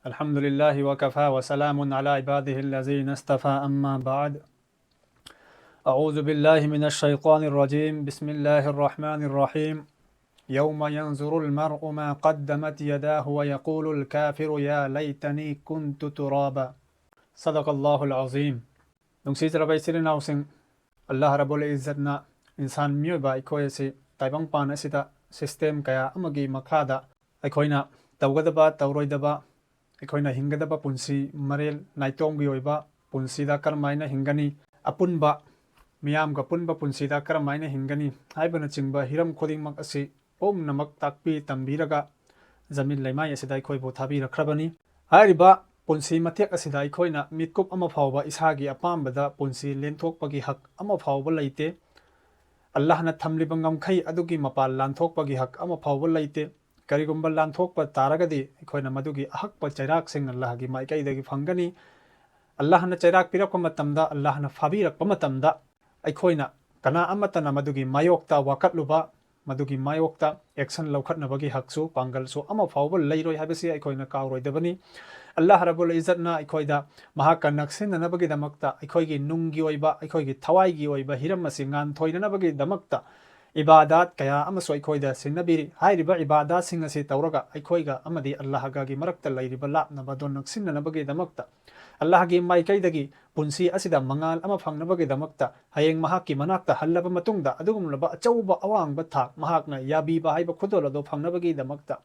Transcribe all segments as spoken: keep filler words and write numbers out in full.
الحمد لله وكفى وسلام على عباده الذين اصطفى، أما بعد. أعوذ بالله من الشيطان الرجيم. بسم الله الرحمن الرحيم. يوم ينظر المرء ما قدمت يداه ويقول الكافر يا ليتني كنت ترابا. صدق الله العظيم. ꯅꯨꯡꯁꯤꯖꯔꯕ ꯏꯆꯤꯜ ꯏꯅꯥꯎꯁꯤꯡ, ꯑꯜꯂꯥꯍ ꯔꯕꯨꯜ ꯏꯖꯠꯅ ꯏꯟꯁꯥꯟ ꯃꯤꯑꯣꯏꯕ ꯑꯩꯈꯣꯏ ꯑꯁꯤ ꯇꯥꯏꯕꯪꯄꯥꯟ ꯑꯁꯤꯗ system ꯀꯌꯥ ꯑꯃꯒꯤ ꯃꯈꯥꯗ ꯑꯩꯈꯣꯏꯅ ꯇꯧꯒꯗꯕ, ꯇꯧꯔꯣꯏꯗꯕ, ꯑꯩꯈꯣꯏꯅ ꯍꯤꯡꯒꯗꯕ ꯄꯨꯟꯁꯤ ꯃꯔꯦꯜ, ꯅꯥꯏꯇꯣꯝꯒꯤ ꯑꯣꯏꯕ ꯄꯨꯟꯁꯤꯗ ꯀꯔꯝꯍꯥꯏꯅ ꯍꯤꯡꯒꯅꯤ, ꯑꯄꯨꯟꯕ ꯃꯤꯌꯥꯝꯒ ꯄꯨꯟꯕ ꯄꯨꯟꯁꯤꯗ ꯀꯔꯝꯍꯥꯏꯅ ꯍꯤꯡꯒꯅꯤ ꯍꯥꯏꯕꯅꯆꯤꯡꯕ ꯍꯤꯔꯝ ꯈꯨꯗꯤꯡꯃꯛ ꯑꯁꯤ ꯄꯨꯝꯅꯃꯛ ꯇꯥꯛꯄꯤ ꯇꯝꯕꯤꯔꯒ ꯖꯃꯤꯟ ꯂꯩꯃꯥꯏ ꯑꯁꯤꯗ ꯑꯩꯈꯣꯏꯕꯨ ꯊꯥꯕꯤꯔꯛꯈ꯭ꯔꯕꯅꯤ꯫ ꯍꯥꯏꯔꯤꯕ ꯄꯨꯟꯁꯤ ꯃꯇꯦꯛ ꯑꯁꯤꯗ ꯑꯩꯈꯣꯏꯅ ꯃꯤꯠꯀꯨꯞ ꯑꯃ ꯐꯥꯎꯕ ꯏꯁꯥꯒꯤ ꯑꯄꯥꯝꯕꯗ ꯄꯨꯟꯁꯤ ꯂꯦꯟꯊꯣꯛꯄꯒꯤ ꯍꯛ ꯑꯃ ꯐꯥꯎꯕ ꯂꯩꯇꯦ꯫ ꯑꯜꯂꯥꯍꯅ ꯊꯝꯂꯤꯕ ꯉꯝꯈꯩ ꯑꯗꯨꯒꯤ ꯃꯄꯥꯟ ꯂꯥꯟꯊꯣꯛꯄꯒꯤ ꯍꯛ ꯑꯃ ꯐꯥꯎꯕ ꯂꯩꯇꯦ꯫ ꯀꯔꯤꯒꯨꯝꯕ ꯂꯥꯟꯊꯣꯛꯄ ꯇꯥꯔꯒꯗꯤ ꯑꯩꯈꯣꯏꯅ ꯃꯗꯨꯒꯤ ꯑꯍꯛꯄ ꯆꯩꯔꯥꯛꯁꯤꯡ ꯑꯜꯂꯥꯍꯒꯤ ꯃꯥꯏꯀꯩꯗꯒꯤ ꯐꯪꯒꯅꯤ꯫ ꯑꯜꯂꯥꯍꯅ ꯆꯩꯔꯥꯛ ꯄꯤꯔꯛꯄ ꯃꯇꯝꯗ, ꯑꯜꯂꯥꯍꯅ ꯐꯥꯕꯤꯔꯛꯄ ꯃꯇꯝꯗ ꯑꯩꯈꯣꯏꯅ ꯀꯅꯥ ꯑꯃꯠꯇꯅ ꯃꯗꯨꯒꯤ ꯃꯥꯌꯣꯛꯇ ꯋꯥꯀꯠꯂꯨꯕ, ꯃꯗꯨꯒꯤ ꯃꯥꯌꯣꯛꯇ action ꯂꯧꯈꯠꯅꯕꯒꯤ ꯍꯛꯁꯨ ꯄꯥꯡꯒꯜꯁꯨ ꯑꯃ ꯐꯥꯎꯕ ꯂꯩꯔꯣꯏ ꯍꯥꯏꯕꯁꯤ ꯑꯩꯈꯣꯏꯅ ꯀꯥꯎꯔꯣꯏꯗꯕꯅꯤ꯫ ꯑꯜꯂꯥꯍ ꯔꯕꯨꯜ ꯏꯖꯠꯅ ꯑꯩꯈꯣꯏꯗ ꯃꯍꯥꯛꯀ ꯅꯛꯁꯤꯟꯅꯅꯕꯒꯤꯗꯃꯛꯇ, ꯑꯩꯈꯣꯏꯒꯤ ꯅꯨꯡꯒꯤ ꯑꯣꯏꯕ, ꯑꯩꯈꯣꯏꯒꯤ ꯊꯋꯥꯏꯒꯤ ꯑꯣꯏꯕ ꯍꯤꯔꯝ ꯑꯁꯤ ꯉꯥꯟꯊꯣꯏꯅꯅꯕꯒꯤꯗꯃꯛꯇ ꯏꯕꯥꯗꯥꯠ ꯀꯌꯥ ꯑꯃꯁꯨ ꯑꯩꯈꯣꯏꯗ ꯁꯤꯟꯅꯕꯤꯔꯤ꯫ ꯍꯥꯏꯔꯤꯕ ꯏꯕꯥꯗꯥꯠꯁꯤꯡ ꯑꯁꯤ ꯇꯧꯔꯒ ꯑꯩꯈꯣꯏꯒ ꯑꯃꯗꯤ ꯑꯜꯂꯥꯍꯒꯒꯤ ꯃꯔꯛꯇ ꯂꯩꯔꯤꯕ ꯂꯥꯞꯅꯕ ꯑꯗꯨ ꯅꯛꯁꯤꯟꯅꯅꯕꯒꯤꯗꯃꯛꯇ, ꯑꯜꯂꯥꯍꯒꯤ ꯃꯥꯏꯀꯩꯗꯒꯤ ꯄꯨꯟꯁꯤ ꯑꯁꯤꯗ ꯃꯉꯥꯜ ꯑꯃ ꯐꯪꯅꯕꯒꯤꯗꯃꯛꯇ, ꯍꯌꯦꯡ ꯃꯍꯥꯛꯀꯤ ꯃꯅꯥꯛꯇ ꯍꯜꯂꯕ ꯃꯇꯨꯡꯗ ꯑꯗꯨꯒꯨꯝꯂꯕ ꯑꯆꯧꯕ ꯑꯋꯥꯡꯕ ꯊꯥꯛ ꯃꯍꯥꯛꯅ ꯌꯥꯕꯤꯕ ꯍꯥꯏꯕ ꯈꯨꯗꯣꯜ ꯑꯗꯨ ꯐꯪꯅꯕꯒꯤꯗꯃꯛꯇ,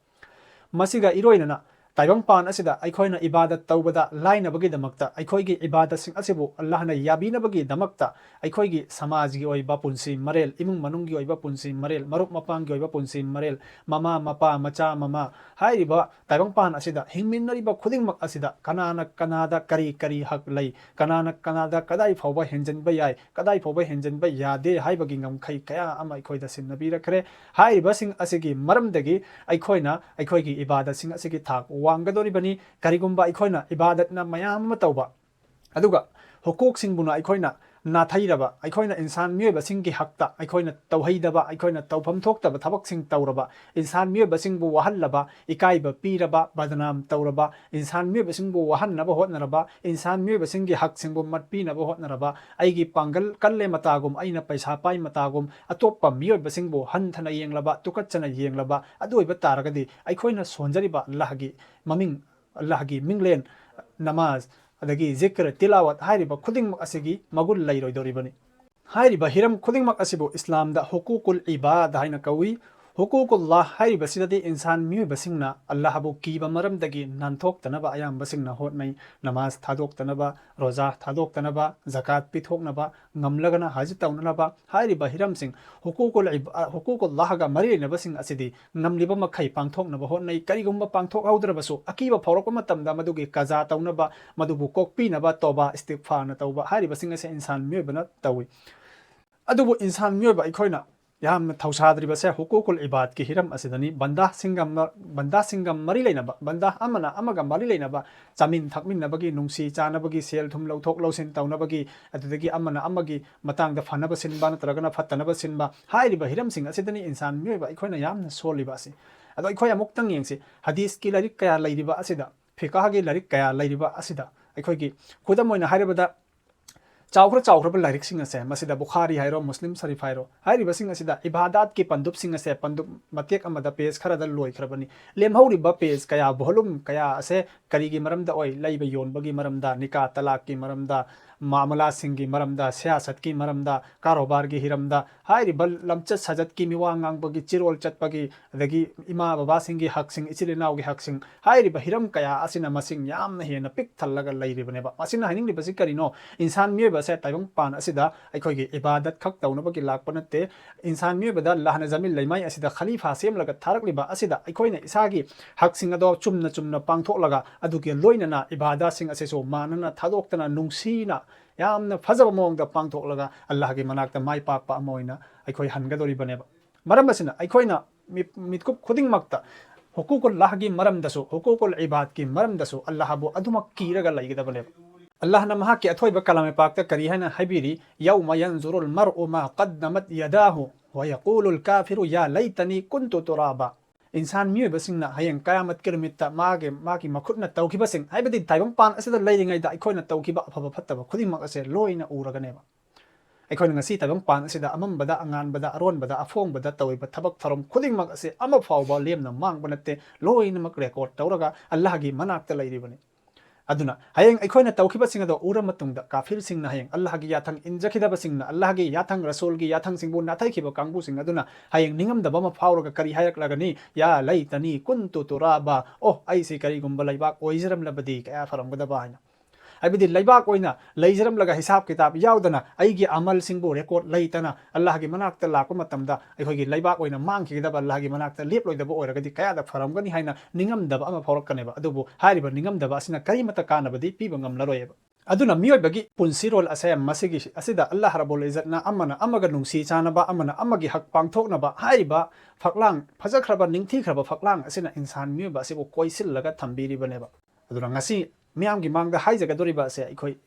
ꯃꯁꯤꯒ ꯏꯔꯣꯏꯅꯅ ꯇꯥꯏꯕꯪꯄꯥꯟ ꯑꯁꯤꯗ ꯑꯩꯈꯣꯏꯅ ꯏꯕꯥꯗꯠ ꯇꯧꯕꯗ ꯂꯥꯏꯅꯕꯒꯤꯗꯃꯛꯇ, ꯑꯩꯈꯣꯏꯒꯤ ꯏꯕꯥꯗꯠꯁꯤꯡ ꯑꯁꯤꯕꯨ ꯑꯜꯂꯥꯍꯅ ꯌꯥꯕꯤꯅꯕꯒꯤꯗꯃꯛꯇ, ꯑꯩꯈꯣꯏꯒꯤ ꯁꯃꯥꯖꯒꯤ ꯑꯣꯏꯕ ꯄꯨꯟꯁꯤ ꯃꯔꯦꯜ, ꯏꯃꯨꯡ ꯃꯅꯨꯡꯒꯤ ꯑꯣꯏꯕ ꯄꯨꯟꯁꯤ ꯃꯔꯦꯜ, ꯃꯔꯨꯞ ꯃꯄꯥꯡꯒꯤ ꯑꯣꯏꯕ ꯄꯨꯟꯁꯤ ꯃꯔꯦꯜ, ꯃꯃꯥ ꯃꯄꯥ, ꯃꯆꯥ ꯃꯃꯥ, ꯍꯥꯏꯔꯤꯕ ꯇꯥꯏꯕꯪꯄꯥꯟ ꯑꯁꯤꯗ ꯍꯤꯡꯃꯤꯟꯅꯔꯤꯕ ꯈꯨꯗꯤꯡꯃꯛ ꯑꯁꯤꯗ ꯀꯅꯥꯅ ꯀꯅꯥꯗ ꯀꯔꯤ ꯀꯔꯤ ꯍꯛ ꯂꯩ, ꯀꯅꯥꯅ ꯀꯅꯥꯗ ꯀꯗꯥꯏ ꯐꯥꯎꯕ ꯍꯦꯟꯖꯤꯟꯕ ꯌꯥꯏ, ꯀꯗꯥꯏ ꯐꯥꯎꯕ ꯍꯦꯟꯖꯤꯟꯕ ꯌꯥꯗꯦ ꯍꯥꯏꯕꯒꯤ ꯉꯝꯈꯩ ꯀꯌꯥ ꯑꯃ ꯑꯩꯈꯣꯏꯗ ꯁꯤꯟꯅꯕꯤꯔꯛꯈ꯭ꯔꯦ꯫ ꯍꯥꯏꯔꯤꯕꯁꯤꯡ ꯑꯁꯤꯒꯤ ꯃꯔꯝꯗꯒꯤ ꯑꯩꯈꯣꯏꯅ ꯑꯩꯈꯣꯏꯒꯤ ꯏꯕꯥꯗꯠꯁꯤꯡ ꯑꯁꯤꯒꯤ ꯊꯥꯛ ꯋꯥꯡꯒꯗꯧꯔꯤꯕꯅꯤ꯫ ꯀꯔꯤꯒꯨꯝꯕ ꯑꯩꯈꯣꯏꯅ ꯏꯕꯥꯗꯠꯅ ꯃꯌꯥꯝ ꯑꯃ ꯇꯧꯕ, ꯑꯗꯨꯒ ꯍꯨꯀꯨꯛꯁꯤꯡꯕꯨꯅ ꯑꯩꯈꯣꯏꯅ ꯅꯥꯊꯩꯔꯕ, ꯑꯩꯈꯣꯏꯅ ꯏꯟꯁꯥꯟ ꯃꯤꯑꯣꯏꯕꯁꯤꯡꯒꯤ ꯍꯛꯇ ꯑꯩꯈꯣꯏꯅ ꯇꯧꯍꯩꯗꯕ, ꯑꯩꯈꯣꯏꯅ ꯇꯧꯐꯝ ꯊꯣꯛꯇꯕ ꯊꯕꯛꯁꯤꯡ ꯇꯧꯔꯕ, ꯏꯟꯁꯥꯟ ꯃꯤꯑꯣꯏꯕꯁꯤꯡꯕꯨ ꯋꯥꯍꯜꯂꯕ, ꯏꯀꯥꯏꯕ ꯄꯤꯔꯕ, ꯕꯗꯅꯥꯝ ꯇꯧꯔꯕ, ꯏꯟꯁꯥꯟ ꯃꯤꯑꯣꯏꯕꯁꯤꯡꯕꯨ ꯋꯥꯍꯟꯅꯕ ꯍꯣꯠꯅꯔꯕ, ꯏꯟꯁꯥꯟ ꯃꯤꯑꯣꯏꯕꯁꯤꯡꯒꯤ ꯍꯛꯁꯤꯡꯕꯨ ꯃꯠꯄꯤꯅꯕ ꯍꯣꯠꯅꯔꯕ, ꯑꯩꯒꯤ ꯄꯥꯡꯒꯜ ꯀꯜꯂꯦ ꯃꯇꯥꯒꯨꯝ, ꯑꯩꯅ ꯄꯩꯁꯥ ꯄꯥꯏ ꯃꯇꯥꯒꯨꯝ, ꯑꯇꯣꯞꯄ ꯃꯤꯑꯣꯏꯕꯁꯤꯡꯕꯨ ꯍꯟꯊꯅ ꯌꯦꯡꯂꯕ, ꯇꯨꯀꯠꯆꯅ ꯌꯦꯡꯂꯕ, ꯑꯗꯨ ꯑꯣꯏꯕ ꯇꯥꯔꯒꯗꯤ ꯑꯩꯈꯣꯏꯅ ꯁꯣꯟꯖꯔꯤꯕ ꯑꯜꯂꯥꯍꯒꯤ ꯃꯃꯤꯡ, ꯑꯜꯂꯥꯍꯒꯤ ꯃꯤꯡꯂꯦꯟ, ꯅꯃꯥꯖ, ꯑꯗꯒꯤ ꯖꯤꯀ꯭ꯔ, ꯇꯤꯂꯥꯋꯠ ꯍꯥꯏꯔꯤꯕ ꯈꯨꯗꯤꯡꯃꯛ ꯑꯁꯤꯒꯤ ꯃꯒꯨꯟ ꯂꯩꯔꯣꯏꯗꯧꯔꯤꯕꯅꯤ꯫ ꯍꯥꯏꯔꯤꯕ ꯍꯤꯔꯝ ꯈꯨꯗꯤꯡꯃꯛ ꯑꯁꯤꯕꯨ ꯏꯁꯂꯥꯝꯗ ꯍꯨꯀꯨꯀꯨꯜ ꯏꯕꯥꯗ ꯍꯥꯏꯅ ꯀꯧꯏ꯫ ꯍꯨꯀꯨꯀꯨꯜꯂꯥꯍ ꯍꯥꯏꯔꯤꯕꯁꯤꯗꯗꯤ ꯏꯟꯁꯥꯟ ꯃꯤꯑꯣꯏꯕꯁꯤꯡꯅ ꯑꯜꯂꯥꯍꯕꯨ ꯀꯤꯕ ꯃꯔꯝꯗꯒꯤ ꯅꯥꯟꯊꯣꯛꯇꯅꯕ ꯑꯌꯥꯝꯕꯁꯤꯡꯅ ꯍꯣꯠꯅꯩ꯫ ꯅꯃꯥꯖ ꯊꯥꯗꯣꯛꯇꯅꯕ, ꯔꯣꯖꯥ ꯊꯥꯗꯣꯛꯇꯅꯕ, ꯖꯀꯥꯠ ꯄꯤꯊꯣꯛꯅꯕ, ꯉꯝꯂꯒꯅ ꯍꯖ ꯇꯧꯅꯅꯕ ꯍꯥꯏꯔꯤꯕ ꯍꯤꯔꯝꯁꯤꯡ ꯍꯨꯀꯨꯀꯨꯜ ꯏꯕ-, ꯍꯨꯀꯨꯀꯨꯜꯂꯥꯍꯒ ꯃꯔꯤ ꯂꯩꯅꯕꯁꯤꯡ ꯑꯁꯤꯗꯤ ꯉꯝꯂꯤꯕ ꯃꯈꯩ ꯄꯥꯡꯊꯣꯛꯅꯕ ꯍꯣꯠꯅꯩ꯫ ꯀꯔꯤꯒꯨꯝꯕ ꯄꯥꯡꯊꯣꯛꯍꯧꯗ꯭ꯔꯕꯁꯨ ꯑꯀꯤꯕ ꯐꯥꯎꯔꯛꯄ ꯃꯇꯝꯗ ꯃꯗꯨꯒꯤ ꯀꯖꯥ ꯇꯧꯅꯕ, ꯃꯗꯨꯕꯨ ꯀꯣꯛꯄꯤꯅꯕ ꯇꯣꯕꯥ ꯏꯁꯇꯤꯒꯐꯥꯔꯅ ꯇꯧꯕ ꯍꯥꯏꯔꯤꯕꯁꯤꯡ ꯑꯁꯦ ꯏꯟꯁꯥꯟ ꯃꯤꯑꯣꯏꯕꯅ ꯇꯧꯏ꯫ ꯑꯗꯨꯕꯨ ꯏꯟꯁꯥꯟ ꯃꯤꯑꯣꯏꯕ ꯑꯩꯈꯣꯏꯅ ꯌꯥꯝꯅ ꯊꯧꯁꯥꯗ꯭ꯔꯤꯕꯁꯦ ꯍꯨꯀꯨꯀꯨꯜ ꯏꯕꯥꯗꯀꯤ ꯍꯤꯔꯝ ꯑꯁꯤꯗꯅꯤ꯫ ꯕꯟꯗꯥꯁꯤꯡꯒ ꯃ-, ꯕꯟꯗꯥꯁꯤꯡꯒ ꯃꯔꯤ ꯂꯩꯅꯕ, ꯕꯟꯗꯥ ꯑꯃꯅ ꯑꯃꯒ ꯃꯔꯤ ꯂꯩꯅꯕ ꯆꯥꯃꯤꯟ ꯊꯛꯃꯤꯟꯅꯕꯒꯤ, ꯅꯨꯡꯁꯤ ꯆꯥꯅꯕꯒꯤ, ꯁꯦꯜ ꯊꯨꯝ ꯂꯧꯊꯣꯛ ꯂꯧꯁꯤꯟ ꯇꯧꯅꯕꯒꯤ, ꯑꯗꯨꯗꯒꯤ ꯑꯃꯅ ꯑꯃꯒꯤ ꯃꯇꯥꯡꯗ ꯐꯅꯕ ꯁꯤꯟꯕ ꯅꯠꯇ꯭ꯔꯒꯅ ꯐꯠꯇꯅꯕ ꯁꯤꯟꯕ ꯍꯥꯏꯔꯤꯕ ꯍꯤꯔꯝꯁꯤꯡ ꯑꯁꯤꯗꯅꯤ ꯏꯟꯁꯥꯟ ꯃꯤꯑꯣꯏꯕ ꯑꯩꯈꯣꯏꯅ ꯌꯥꯝꯅ ꯁꯣꯜꯂꯤꯕ ꯑꯁꯤ꯫ ꯑꯗꯣ ꯑꯩꯈꯣꯏ ꯑꯃꯨꯛꯇꯪ ꯌꯦꯡꯁꯤ, ꯍꯗꯤꯁꯀꯤ ꯂꯥꯏꯔꯤꯛ ꯀꯌꯥ ꯂꯩꯔꯤꯕ ꯑꯁꯤꯗ, ꯐꯤꯀꯥꯍꯒꯤ ꯂꯥꯏꯔꯤꯛ ꯀꯌꯥ ꯂꯩꯔꯤꯕ ꯑꯁꯤꯗ, ꯑꯩꯈꯣꯏꯒꯤ ꯈꯨꯗꯝ ꯑꯣꯏꯅ ꯍꯥꯏꯔꯕꯗ ꯆꯥꯎꯈ꯭ꯔ ꯆꯥꯎꯈ꯭ꯔꯕ ꯂꯥꯏꯔꯤꯛꯁꯤꯡ ꯑꯁꯦ, ꯃꯁꯤꯗ ꯕꯨꯈꯥꯔꯤ ꯍꯥꯏꯔꯣ, ꯃꯨꯁꯂꯤꯝ ꯁꯔꯤꯐ ꯍꯥꯏꯔꯣ, ꯍꯥꯏꯔꯤꯕꯁꯤꯡ ꯑꯁꯤꯗ ꯏꯕꯥꯗꯥꯠꯀꯤ ꯄꯟꯗꯨꯞꯁꯤꯡ ꯑꯁꯦ ꯄꯟꯗꯨꯞ ꯃꯇꯦꯛ ꯑꯃꯗ ꯄꯦꯖ ꯈꯔꯗ ꯂꯣꯏꯈ꯭ꯔꯕꯅꯤ꯫ ꯂꯦꯝꯍꯧꯔꯤꯕ ꯄꯦꯖ ꯀꯌꯥ, ꯚꯣꯂꯨꯝ ꯀꯌꯥ ꯑꯁꯦ ꯀꯔꯤꯒꯤ ꯃꯔꯝꯗ ꯑꯣꯏ? ꯂꯩꯕ ꯌꯣꯟꯕꯒꯤ ꯃꯔꯝꯗ, ꯅꯤꯀꯥ ꯇꯂꯥꯛꯀꯤ ꯃꯔꯝꯗ, ꯃꯥꯃꯂꯥꯁꯤꯡꯒꯤ ꯃꯔꯝꯗ, ꯁꯤꯌꯥꯁꯠꯀꯤ ꯃꯔꯝꯗ, ꯀꯥꯔꯣꯕꯥꯔꯒꯤ ꯍꯤꯔꯝꯗ, ꯍꯥꯏꯔꯤꯕ ꯂꯝꯆꯠ ꯁꯥꯖꯠꯀꯤ, ꯃꯤꯋꯥ ꯉꯥꯡꯕꯒꯤ, ꯆꯤꯔꯣꯜ ꯆꯠꯄꯒꯤ, ꯑꯗꯒꯤ ꯏꯃꯥ ꯕꯕꯥꯁꯤꯡꯒꯤ ꯍꯛꯁꯤꯡ, ꯏꯆꯤꯜ ꯏꯅꯥꯎꯒꯤ ꯍꯛꯁꯤꯡ, ꯍꯥꯏꯔꯤꯕ ꯍꯤꯔꯝ ꯀꯌꯥ ꯑꯁꯤꯅ ꯃꯁꯤꯡ ꯌꯥꯝꯅ ꯍꯦꯟꯅ ꯄꯤꯛ ꯊꯜꯂꯒ ꯂꯩꯔꯤꯕꯅꯦꯕ꯫ ꯃꯁꯤꯅ ꯍꯥꯏꯅꯤꯡꯂꯤꯕꯁꯤ ꯀꯔꯤꯅꯣ? ꯏꯟꯁꯥꯟ ꯃꯤꯑꯣꯏꯕ ꯑꯁꯦ ꯇꯥꯏꯕꯪꯄꯥꯟ ꯑꯁꯤꯗ ꯑꯩꯈꯣꯏꯒꯤ ꯏꯕꯥꯗꯠ ꯈꯛ ꯇꯧꯅꯕꯒꯤ ꯂꯥꯛꯄ ꯅꯠꯇꯦ꯫ ꯏꯟꯁꯥꯟ ꯃꯤꯑꯣꯏꯕꯗ ꯂꯥꯍꯅ ꯖꯃꯤꯟ ꯂꯩꯃꯥꯏ ꯑꯁꯤꯗ ꯈꯂꯤꯐꯥ ꯁꯦꯝꯂꯒ ꯊꯥꯔꯛꯂꯤꯕ ꯑꯁꯤꯗ ꯑꯩꯈꯣꯏꯅ ꯏꯁꯥꯒꯤ ꯍꯛꯁꯤꯡ ꯑꯗꯣ ꯆꯨꯝꯅ ꯆꯨꯝꯅ ꯄꯥꯡꯊꯣꯛꯂꯒ, ꯑꯗꯨꯒꯤ ꯂꯣꯏꯅꯅ ꯏꯕꯥꯗꯥꯁꯤꯡ ꯑꯁꯤꯁꯨ ꯃꯥꯟꯅꯅ ꯊꯥꯗꯣꯛꯇꯅ, ꯅꯨꯡꯁꯤꯅ, ꯌꯥꯝꯅ ꯐꯖꯕ ꯃꯑꯣꯡꯗ ꯄꯥꯡꯊꯣꯛꯂꯒ ꯑꯜꯂꯥꯍꯒꯤ ꯃꯅꯥꯛꯇ ꯃꯥꯏ ꯄꯥꯛꯄ ꯑꯃ ꯑꯣꯏꯅ ꯑꯩꯈꯣꯏ ꯍꯟꯒꯗꯧꯔꯤꯕꯅꯦꯕ꯫ ꯃꯔꯝ ꯑꯁꯤꯅ ꯑꯩꯈꯣꯏꯅ ꯃꯤ-, ꯃꯤꯀꯨꯞ ꯈꯨꯗꯤꯡꯃꯛꯇ ꯍꯨꯀꯨꯀꯨꯜꯂꯥꯍꯒꯤ ꯃꯔꯝꯗꯁꯨ, ꯍꯨꯀꯨꯀꯨꯜ ꯏꯕꯥꯗꯀꯤ ꯃꯔꯝꯗꯁꯨ ꯑꯜꯂꯥꯍꯕꯨ ꯑꯗꯨꯃꯛ ꯀꯤꯔꯒ ꯂꯩꯒꯗꯕꯅꯦꯕ꯫ ꯑꯜꯂꯥꯍꯅ ꯃꯍꯥꯛꯀꯤ ꯑꯊꯣꯏꯕ ꯀꯂꯥꯃꯦꯄꯥꯛꯇ ꯀꯔꯤ ꯍꯥꯏꯅ ꯍꯥꯏꯕꯤꯔꯤ? "يوم ينظر المرء ما قدمت يداه ويقول الكافر يا ليتني كنت ترابا"꯫ ꯏꯟꯁꯥꯟ ꯃꯤꯑꯣꯏꯕꯁꯤꯡꯅ ꯍꯌꯦꯡ ꯀꯌꯥꯃꯠꯀꯤ ꯅꯨꯃꯤꯠꯇ ꯃꯥꯒꯤ, ꯃꯥꯒꯤ ꯃꯈꯨꯠꯅ ꯇꯧꯈꯤꯕꯁꯤꯡ, ꯍꯥꯏꯕꯗꯤ ꯇꯥꯏꯕꯪꯄꯥꯟ ꯑꯁꯤꯗ ꯂꯩꯔꯤꯉꯩꯗ ꯑꯩꯈꯣꯏꯅ ꯇꯧꯈꯤꯕ ꯑꯐꯕ ꯐꯠꯇꯕ ꯈꯨꯗꯤꯡꯃꯛ ꯑꯁꯦ ꯂꯣꯏꯅ ꯎꯔꯒꯅꯦꯕ꯫ ꯑꯩꯈꯣꯏꯅ ꯉꯁꯤ ꯇꯥꯏꯕꯪꯄꯥꯟ ꯑꯁꯤꯗ ꯑꯃꯝꯕꯗ, ꯑꯉꯥꯟꯕꯗ, ꯑꯔꯣꯟꯕꯗ, ꯑꯐꯣꯡꯕꯗ ꯇꯧꯔꯤꯕ ꯊꯕꯛ ꯊꯧꯔꯝ ꯈꯨꯗꯤꯡꯃꯛ ꯑꯁꯤ ꯑꯃ ꯐꯥꯎꯕ ꯂꯦꯝꯅ ꯃꯥꯡꯕ ꯅꯠꯇꯦ, ꯂꯣꯏꯅꯃꯛ ꯔꯦꯀꯣꯔꯗ ꯇꯧꯔꯒ ꯑꯜꯂꯥꯍꯒꯤ ꯃꯅꯥꯛꯇ ꯂꯩꯔꯤꯕꯅꯤ꯫ ꯑꯗꯨꯅ ꯍꯌꯦꯡ ꯑꯩꯈꯣꯏꯅ ꯇꯧꯈꯤꯕꯁꯤꯡ ꯑꯗꯣ ꯎꯔ ꯃꯇꯨꯡꯗ, ꯀꯥꯐꯤꯔꯁꯤꯡꯅ, ꯍꯌꯦꯡ ꯑꯜꯂꯥꯍꯒꯤ ꯌꯥꯊꯪ ꯏꯟꯖꯈꯤꯗꯕꯁꯤꯡꯅ, ꯑꯜꯂꯥꯍꯒꯤ ꯌꯥꯊꯪ, ꯔꯁꯨꯜꯒꯤ ꯌꯥꯊꯪꯁꯤꯡꯕꯨ ꯅꯥꯊꯩꯈꯤꯕ ꯀꯥꯡꯕꯨꯁꯤꯡ ꯑꯗꯨꯅ ꯍꯌꯦꯡ ꯅꯤꯡꯉꯝꯗꯕ ꯑꯃ ꯐꯥꯎꯔꯒ ꯀꯔꯤ ꯍꯥꯏꯔꯛꯂꯒꯅꯤ? "يا ليتني كنت ترابا"꯫ "ꯑꯣ, ꯑꯩꯁꯤ ꯀꯔꯤꯒꯨꯝꯕ ꯂꯩꯕꯥꯛ ꯑꯣꯏꯖꯔꯝꯂꯕꯗꯤ ꯀꯌꯥ ꯐꯔꯝꯒꯗꯕ" ꯍꯥꯏꯅ꯫ ꯍꯥꯏꯕꯗꯤ ꯂꯩꯕꯥꯛ ꯑꯣꯏꯅ ꯂꯩꯖꯔꯝꯂꯒ ꯍꯤꯁꯥꯕ ꯀꯤꯇꯥꯕ ꯌꯥꯎꯗꯅ, ꯑꯩꯒꯤ ꯑꯃꯜꯁꯤꯡꯕꯨ ꯔꯦꯀꯣꯔꯗ ꯂꯩꯇꯅ, ꯑꯜꯂꯥꯍꯒꯤ ꯃꯅꯥꯛꯇ ꯂꯥꯛꯄ ꯃꯇꯝꯗ ꯑꯩꯈꯣꯏꯒꯤ ꯂꯩꯕꯥꯛ ꯑꯣꯏꯅ ꯃꯥꯡꯈꯤꯒꯗꯕ, ꯑꯜꯂꯥꯍꯒꯤ ꯃꯅꯥꯛꯇ ꯂꯦꯞꯂꯣꯏꯗꯕ ꯑꯣꯏꯔꯒꯗꯤ ꯀꯌꯥꯗ ꯐꯔꯝꯒꯅꯤ ꯍꯥꯏꯅ ꯅꯤꯡꯉꯝꯗꯕ ꯑꯃ ꯐꯥꯎꯔꯛꯀꯅꯦꯕ꯫ ꯑꯗꯨꯕꯨ ꯍꯥꯏꯔꯤꯕ ꯅꯤꯡꯉꯝꯗꯕ ꯑꯁꯤꯅ ꯀꯔꯤꯃꯠꯇ ꯀꯥꯟꯅꯕꯗꯤ ꯄꯤꯕ ꯉꯝꯂꯔꯣꯏꯑꯕ꯫ ꯑꯗꯨꯅ ꯃꯤꯑꯣꯏꯕꯒꯤ ꯄꯨꯟꯁꯤꯔꯣꯜ ꯑꯁꯦ ꯃꯁꯤꯒꯤ, ꯑꯁꯤꯗ ꯑꯜꯂꯥꯍ ꯔꯕꯨꯜ ꯏꯖꯠꯅ ꯑꯃꯅ ꯑꯃꯒ ꯅꯨꯡꯁꯤ ꯆꯥꯟꯅꯕ, ꯑꯃꯅ ꯑꯃꯒꯤ ꯍꯛ ꯄꯥꯡꯊꯣꯛꯅꯕ ꯍꯥꯏꯔꯤꯕ ꯐꯛꯂꯥꯡ, ꯐꯖꯈ꯭ꯔꯕ, ꯅꯤꯡꯊꯤꯈ꯭ꯔꯕ ꯐꯛꯂꯥꯡ ꯑꯁꯤꯅ ꯏꯟꯁꯥꯟ ꯃꯤꯑꯣꯏꯕ ꯑꯁꯤꯕꯨ ꯀꯣꯏꯁꯤꯜꯂꯒ ꯊꯝꯕꯤꯔꯤꯕꯅꯦꯕ꯫ ꯑꯗꯨꯅ ꯉꯁꯤ ꯃꯤꯌꯥꯝꯒꯤ ꯃꯥꯡꯗ ꯍꯥꯏꯖꯒꯗꯧꯔꯤꯕ ꯑꯁꯦ ꯑꯩꯈꯣꯏ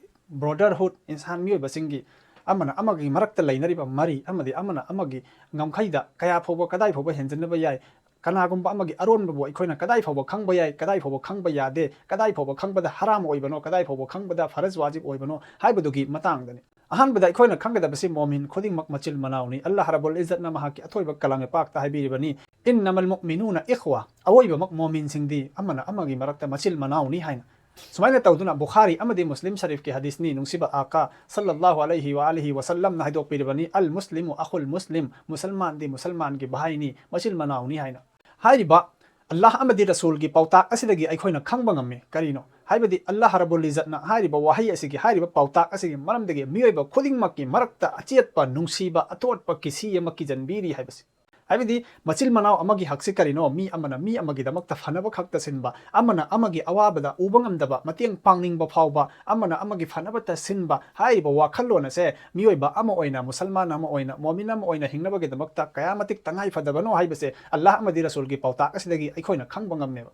brotherhood, ꯏꯟꯁꯥꯟ ꯃꯤꯑꯣꯏꯕꯁꯤꯡꯒꯤ ꯑꯃꯅ ꯑꯃꯒꯤ ꯃꯔꯛꯇ ꯂꯩꯅꯔꯤꯕ ꯃꯔꯤ ꯑꯃꯗꯤ ꯑꯃꯅ ꯑꯃꯒꯤ ꯉꯝꯈꯩꯗ ꯀꯌꯥ ꯐꯥꯎꯕ, ꯀꯗꯥꯏ ꯐꯥꯎꯕ ꯍꯦꯟꯖꯤꯟꯅꯕ ꯌꯥꯏ, ꯀꯅꯥꯒꯨꯝꯕ ꯑꯃꯒꯤ ꯑꯔꯣꯟꯕꯕꯨ ꯑꯩꯈꯣꯏꯅ ꯀꯗꯥꯏ ꯐꯥꯎꯕ ꯈꯪꯕ ꯌꯥꯏ, ꯀꯗꯥꯏ ꯐꯥꯎꯕ ꯈꯪꯕ ꯌꯥꯗꯦ, ꯀꯗꯥꯏ ꯐꯥꯎꯕ ꯈꯪꯕꯗ ꯍꯔꯥꯝ ꯑꯣꯏꯕꯅꯣ, ꯀꯗꯥꯏ ꯐꯥꯎꯕ ꯈꯪꯕꯗ ꯐꯔꯖ ꯋꯥꯖꯤꯕ ꯑꯣꯏꯕꯅꯣ ꯍꯥꯏꯕꯗꯨꯒꯤ ꯃꯇꯥꯡꯗꯅꯤ꯫ ꯑꯍꯥꯟꯕꯗ ꯑꯩꯈꯣꯏꯅ ꯈꯪꯒꯗꯕꯁꯤ ꯃꯣꯃꯤꯟ ꯈꯨꯗꯤꯡꯃꯛ ꯃꯆꯤꯜ ꯃꯅꯥꯎꯅꯤ꯫ ꯑꯜꯂꯥꯍ ꯔꯕꯨꯜ ꯏꯖꯠꯅ ꯃꯍꯥꯛꯀꯤ ꯑꯊꯣꯏꯕ ꯀꯂꯥꯝ ꯄꯥꯛꯇ ꯍꯥꯏꯕꯤꯔꯤꯕꯅꯤ, "إنما المؤمنون إخوة"꯫ ꯑꯋꯣꯏꯕꯃꯛ ꯃꯣꯃꯤꯟꯁꯤꯡꯗꯤ ꯑꯃꯅ ꯑꯃꯒꯤ ꯃꯔꯛꯇ ꯃꯆꯤꯜ ꯃꯅꯥꯎꯅꯤ ꯍꯥꯏꯅ꯫ ꯁꯨꯃꯥꯏꯅ ꯇꯧꯗꯨꯅ ꯕꯨꯈꯥꯔꯤ ꯑꯃꯗꯤ ꯃꯨꯁꯂꯤꯝ ꯁꯔꯤꯐꯀꯤ ꯍꯗꯤꯁꯅꯤ, ꯅꯨꯡꯁꯤꯕ ꯑꯥꯀꯥ ꯁꯜꯂꯜꯂꯥꯍꯨ ꯑꯂꯩꯍꯤ ꯋꯥ ꯑꯥꯂꯤꯍꯤ ꯋꯥꯁꯜꯂꯝꯅ ꯍꯥꯏꯗꯣꯛꯄꯤꯔꯤꯕꯅꯤ, "المسلم أخو المسلم"꯫ ꯃꯨꯁꯜꯃꯥꯟꯗꯤ ꯃꯨꯁꯜꯃꯥꯟꯒꯤ ꯚꯥꯏꯅꯤ, ꯃꯆꯤꯜ ꯃꯅꯥꯎꯅꯤ ꯍꯥꯏꯅ꯫ ꯍꯥꯏꯔꯤꯕ ꯑꯜꯂꯥꯍ ꯑꯃꯗꯤ ꯔꯁꯨꯜꯒꯤ ꯄꯥꯎꯇꯥꯛ ꯑꯁꯤꯗꯒꯤ ꯑꯩꯈꯣꯏꯅ ꯈꯪꯕ ꯉꯝꯃꯤ꯫ ꯀꯔꯤꯅꯣ? ꯍꯥꯏꯕꯗꯤ ꯑꯜꯂꯥꯍ ꯔꯕꯨꯜ ꯏꯖꯠꯅ ꯍꯥꯏꯔꯤꯕ ꯋꯥꯍꯩ ꯑꯁꯤꯒꯤ, ꯍꯥꯏꯔꯤꯕ ꯄꯥꯎꯇꯥꯛ ꯑꯁꯤꯒꯤ ꯃꯔꯝꯗꯒꯤ ꯃꯤꯑꯣꯏꯕ ꯈꯨꯗꯤꯡꯃꯛꯀꯤ ꯃꯔꯛꯇ ꯑꯆꯦꯠꯄ, ꯅꯨꯡꯁꯤꯕ, ꯑꯇꯣꯠꯄ ꯀꯤꯁꯤ ꯑꯃ ꯀꯤꯖꯟꯕꯤꯔꯤ ꯍꯥꯏꯕꯁꯤ꯫ ꯍꯥꯏꯕꯗꯤ ꯃꯆꯤꯜ ꯃꯅꯥꯎ ꯑꯃꯒꯤ ꯍꯛꯁꯤ ꯀꯔꯤꯅꯣ? ꯃꯤ ꯑꯃꯅ ꯃꯤ ꯑꯃꯒꯤꯗꯃꯛꯇ ꯐꯅꯕ ꯈꯛꯇ ꯁꯤꯟꯕ, ꯑꯃꯅ ꯑꯃꯒꯤ ꯑꯋꯥꯕꯗ ꯎꯕ ꯉꯝꯗꯕ, ꯃꯇꯦꯡ ꯄꯥꯡꯅꯤꯡꯕ ꯐꯥꯎꯕ, ꯑꯃꯅ ꯑꯃꯒꯤ ꯐꯅꯕꯇ ꯁꯤꯟꯕ ꯍꯥꯏꯔꯤꯕ ꯋꯥꯈꯜꯂꯣꯟ ꯑꯁꯦ ꯃꯤꯑꯣꯏꯕ ꯑꯃ ꯑꯣꯏꯅ, ꯃꯨꯁꯜꯃꯥꯟ ꯑꯃ ꯑꯣꯏꯅ, ꯃꯣꯃꯤꯟ ꯑꯃ ꯑꯣꯏꯅ ꯍꯤꯡꯅꯕꯒꯤꯗꯃꯛꯇ ꯀꯌꯥ ꯃꯇꯤꯛ ꯇꯉꯥꯏ ꯐꯗꯕꯅꯣ ꯍꯥꯏꯕꯁꯦ ꯑꯜꯂꯥꯍ ꯑꯃꯗꯤ ꯔꯁꯨꯜꯒꯤ ꯄꯥꯎꯇꯥꯛ ꯑꯁꯤꯗꯒꯤ ꯑꯩꯈꯣꯏꯅ ꯈꯪꯕ ꯉꯝꯃꯦꯕ꯫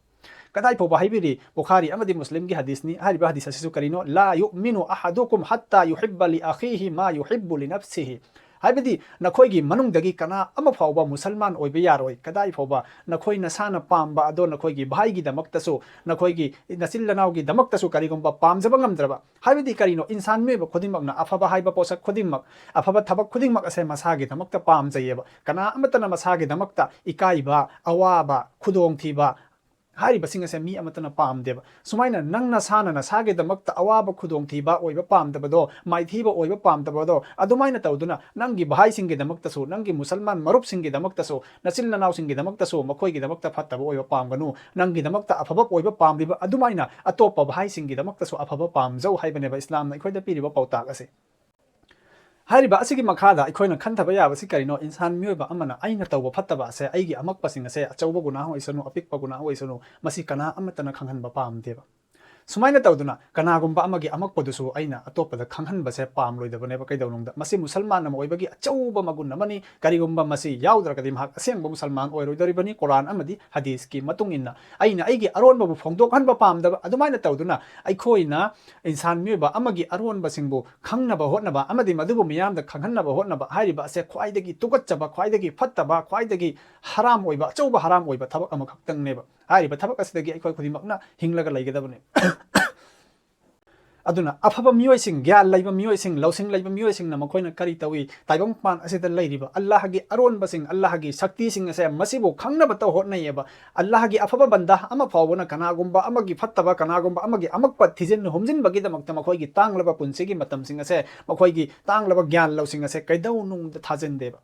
ꯀꯗꯥꯏ ꯐꯥꯎꯕ ꯍꯥꯏꯕꯤꯔꯤ? ꯕꯨꯈꯥꯔꯤ ꯑꯃꯗꯤ ꯃꯨꯁꯂꯤꯝꯒꯤ ꯍꯗꯤꯁꯅꯤ꯫ ꯍꯥꯏꯔꯤꯕ ꯍꯗꯤꯁ ꯑꯁꯤꯁꯨ ꯀꯔꯤꯅꯣ? "ꯂꯥ ꯌꯨꯑꯃꯤꯅꯨ ꯑꯍꯗꯨꯀꯨꯝ ꯍꯠꯇꯥ ꯌꯨꯍꯤꯕ ꯂꯤ ꯑꯈꯤꯍꯤ ꯃꯥ ꯌꯨꯍꯤꯕꯨ ꯂꯤ ꯅꯐꯁꯤꯍꯤ"꯫ ꯍꯥꯏꯕꯗꯤ ꯅꯈꯣꯏꯒꯤ ꯃꯅꯨꯡꯗꯒꯤ ꯀꯅꯥ ꯑꯃ ꯐꯥꯎꯕ ꯃꯨꯁꯜꯃꯥꯟ ꯑꯣꯏꯕ ꯌꯥꯔꯣꯏ꯫ ꯀꯗꯥꯏ ꯐꯥꯎꯕ ꯅꯈꯣꯏ ꯅꯁꯥꯅ ꯄꯥꯝꯕ ꯑꯗꯣ ꯅꯈꯣꯏꯒꯤ ꯚꯥꯏꯒꯤꯗꯃꯛꯇꯁꯨ, ꯅꯈꯣꯏꯒꯤ ꯅꯆꯤꯜ ꯅꯅꯥꯎꯒꯤꯗꯃꯛꯇꯁꯨ ꯀꯔꯤꯒꯨꯝꯕ ꯄꯥꯝꯖꯕ ꯉꯝꯗ꯭ꯔꯕ, ꯍꯥꯏꯕꯗꯤ ꯀꯔꯤꯅꯣ? ꯏꯟꯁꯥꯟ ꯃꯤꯑꯣꯏꯕ ꯈꯨꯗꯤꯡꯃꯛꯅ ꯑꯐꯕ ꯍꯥꯏꯕ ꯄꯣꯠꯁꯛ ꯈꯨꯗꯤꯡꯃꯛ, ꯑꯐꯕ ꯊꯕꯛ ꯈꯨꯗꯤꯡꯃꯛ ꯑꯁꯦ ꯃꯁꯥꯒꯤꯗꯃꯛꯇ ꯄꯥꯝꯖꯩꯌꯦꯕ꯫ ꯀꯅꯥ ꯑꯃꯠꯇꯅ ꯃꯁꯥꯒꯤꯗꯃꯛꯇ ꯏꯀꯥꯏꯕ, ꯑꯋꯥꯕ, ꯈꯨꯗꯣꯡꯊꯤꯕ ꯍꯥꯏꯔꯤꯕꯁꯤꯡ ꯑꯁꯦ ꯃꯤ ꯑꯃꯠꯇꯅ ꯄꯥꯝꯗꯦꯕ꯫ ꯁꯨꯃꯥꯏꯅ ꯅꯪ ꯅꯁꯥꯅ ꯅꯁꯥꯒꯤꯗꯃꯛꯇ ꯑꯋꯥꯕ, ꯈꯨꯗꯣꯡꯊꯤꯕ ꯑꯣꯏꯕ ꯄꯥꯝꯗꯕꯗꯣ, ꯃꯥꯏꯊꯤꯕ ꯑꯣꯏꯕ ꯄꯥꯝꯗꯕꯗꯣ, ꯑꯗꯨꯃꯥꯏꯅ ꯇꯧꯗꯨꯅ ꯅꯪꯒꯤ ꯚꯥꯏꯁꯤꯡꯒꯤꯗꯃꯛꯇꯁꯨ, ꯅꯪꯒꯤ ꯃꯨꯁꯜꯃꯥꯟ ꯃꯔꯨꯞꯁꯤꯡꯒꯤꯗꯃꯛꯇꯁꯨ, ꯅꯆꯤꯟ ꯅꯅꯥꯎꯁꯤꯡꯒꯤꯗꯃꯛꯇꯁꯨ ꯃꯈꯣꯏꯒꯤꯗꯃꯛꯇ ꯐꯠꯇꯕ ꯑꯣꯏꯕ ꯄꯥꯝꯒꯅꯨ꯫ ꯅꯪꯒꯤꯗꯃꯛꯇ ꯑꯐꯕ ꯑꯣꯏꯕ ꯄꯥꯝꯂꯤꯕ ꯑꯗꯨꯃꯥꯏꯅ ꯑꯇꯣꯞꯄ ꯚꯥꯏꯁꯤꯡꯒꯤꯗꯃꯛꯇꯁꯨ ꯑꯐꯕ ꯄꯥꯝꯖꯧ ꯍꯥꯏꯕꯅꯦꯕ ꯏꯁꯂꯥꯝꯅ ꯑꯩꯈꯣꯏꯗ ꯄꯤꯔꯤꯕ ꯄꯥꯎꯇꯥꯛ ꯑꯁꯦ꯫ ꯍꯥꯏꯔꯤꯕ ꯑꯁꯤꯒꯤ ꯃꯈꯥꯗ ꯑꯩꯈꯣꯏꯅ ꯈꯟꯊꯕ ꯌꯥꯕꯁꯤ ꯀꯔꯤꯅꯣ? ꯏꯟꯁꯥꯟ ꯃꯤꯑꯣꯏꯕ ꯑꯃꯅ ꯑꯩꯅ ꯇꯧꯕ ꯐꯠꯇꯕ ꯑꯁꯦ, ꯑꯩꯒꯤ ꯑꯃꯛꯄꯁꯤꯡ ꯑꯁꯦ, ꯑꯆꯧꯕ ꯒꯨꯅꯥꯍ ꯑꯣꯏꯁꯅꯨ, ꯑꯄꯤꯛꯄ ꯒꯨꯅꯥꯍ ꯑꯣꯏꯁꯅꯨ, ꯃꯁꯤ ꯀꯅꯥ ꯑꯃꯠꯇꯅ ꯈꯪꯍꯟꯕ ꯄꯥꯝꯗꯦꯕ꯫ ꯁꯨꯃꯥꯏꯅ ꯇꯧꯗꯨꯅ ꯀꯅꯥꯒꯨꯝꯕ ꯑꯃꯒꯤ ꯑꯃꯛꯄꯗꯨꯁꯨ ꯑꯩꯅ ꯑꯇꯣꯞꯄꯗ ꯈꯪꯍꯟꯕꯁꯦ ꯄꯥꯝꯂꯣꯏꯗꯕꯅꯦꯕ꯫ ꯀꯩꯗꯧꯅꯨꯡꯗ ꯃꯁꯤ ꯃꯨꯁꯜꯃꯥꯟ ꯑꯃ ꯑꯣꯏꯕꯒꯤ ꯑꯆꯧꯕ ꯃꯒꯨꯟ ꯑꯃꯅꯤ꯫ ꯀꯔꯤꯒꯨꯝꯕ ꯃꯁꯤ ꯌꯥꯎꯗ꯭ꯔꯒꯗꯤ ꯃꯍꯥꯛ ꯑꯁꯦꯡꯕ ꯃꯨꯁꯜꯃꯥꯟ ꯑꯣꯏꯔꯣꯏꯗꯧꯔꯤꯕꯅꯤ꯫ ꯀꯨꯔꯥꯟ ꯑꯃꯗꯤ ꯍꯗꯤꯁꯀꯤ ꯃꯇꯨꯡ ꯏꯟꯅ ꯑꯩꯅ ꯑꯩꯒꯤ ꯑꯔꯣꯟꯕꯕꯨ ꯐꯣꯡꯗꯣꯛꯍꯟꯕ ꯄꯥꯝꯗꯕ꯫ ꯑꯗꯨꯃꯥꯏꯅ ꯇꯧꯗꯨꯅ ꯑꯩꯈꯣꯏꯅ ꯏꯟꯁꯥꯟ ꯃꯤꯑꯣꯏꯕ ꯑꯃꯒꯤ ꯑꯔꯣꯟꯕꯁꯤꯡꯕꯨ ꯈꯪꯅꯕ ꯍꯣꯠꯅꯕ ꯑꯃꯗꯤ ꯃꯗꯨꯕꯨ ꯃꯤꯌꯥꯝꯗ ꯈꯪꯍꯟꯅꯕ ꯍꯣꯠꯅꯕ ꯍꯥꯏꯔꯤꯕ ꯑꯁꯦ ꯈ꯭ꯋꯥꯏꯗꯒꯤ ꯇꯨꯀꯠꯆꯕ, ꯈ꯭ꯋꯥꯏꯗꯒꯤ ꯐꯠꯇꯕ, ꯈ꯭ꯋꯥꯏꯗꯒꯤ ꯍꯔꯥꯝ ꯑꯣꯏꯕ, ꯑꯆꯧꯕ ꯍꯔꯥꯝ ꯑꯣꯏꯕ ꯊꯕꯛ ꯑꯃꯈꯛꯇꯪꯅꯦꯕ꯫ ꯍꯥꯏꯔꯤꯕ ꯊꯕꯛ ꯑꯁꯤꯗꯒꯤ ꯑꯩꯈꯣꯏ ꯈꯨꯗꯤꯡꯃꯛꯅ ꯍꯤꯡꯂꯒ ꯂꯩꯒꯗꯕꯅꯤ꯫ ꯑꯗꯨꯅ ꯑꯐꯕ ꯃꯤꯑꯣꯏꯁꯤꯡ, ꯒ꯭ꯌꯥꯟ ꯂꯩꯕ ꯃꯤꯑꯣꯏꯁꯤꯡ, ꯂꯧꯁꯤꯡ ꯂꯩꯕ ꯃꯤꯑꯣꯏꯁꯤꯡꯅ ꯃꯈꯣꯏꯅ ꯀꯔꯤ ꯇꯧꯏ? ꯇꯥꯏꯕꯪꯄꯥꯟ ꯑꯁꯤꯗ ꯂꯩꯔꯤꯕ ꯑꯜꯂꯥꯍꯒꯤ ꯑꯔꯣꯟꯕꯁꯤꯡ, ꯑꯜꯂꯥꯍꯒꯤ ꯁꯛꯇꯤꯁꯤꯡ ꯑꯁꯦ ꯃꯁꯤꯕꯨ ꯈꯪꯅꯕꯇ ꯍꯣꯠꯅꯩꯌꯦꯕ꯫ ꯑꯜꯂꯥꯍꯒꯤ ꯑꯐꯕ ꯕꯟꯗꯥ ꯑꯃ ꯐꯥꯎꯕꯅ ꯀꯅꯥꯒꯨꯝꯕ ꯑꯃꯒꯤ ꯐꯠꯇꯕ, ꯀꯅꯥꯒꯨꯝꯕ ꯑꯃꯒꯤ ꯑꯃꯛꯄ ꯊꯤꯖꯤꯟ ꯍꯨꯝꯖꯤꯟꯕꯒꯤꯗꯃꯛꯇ ꯃꯈꯣꯏꯒꯤ ꯇꯥꯡꯂꯕ ꯄꯨꯟꯁꯤꯒꯤ ꯃꯇꯝꯁꯤꯡ ꯑꯁꯦ, ꯃꯈꯣꯏꯒꯤ ꯇꯥꯡꯂꯕ ꯒ꯭ꯌꯥꯟ ꯂꯧꯁꯤꯡ ꯑꯁꯦ ꯀꯩꯗꯧꯅꯨꯡꯗ ꯊꯥꯖꯤꯟꯗꯦꯕ꯫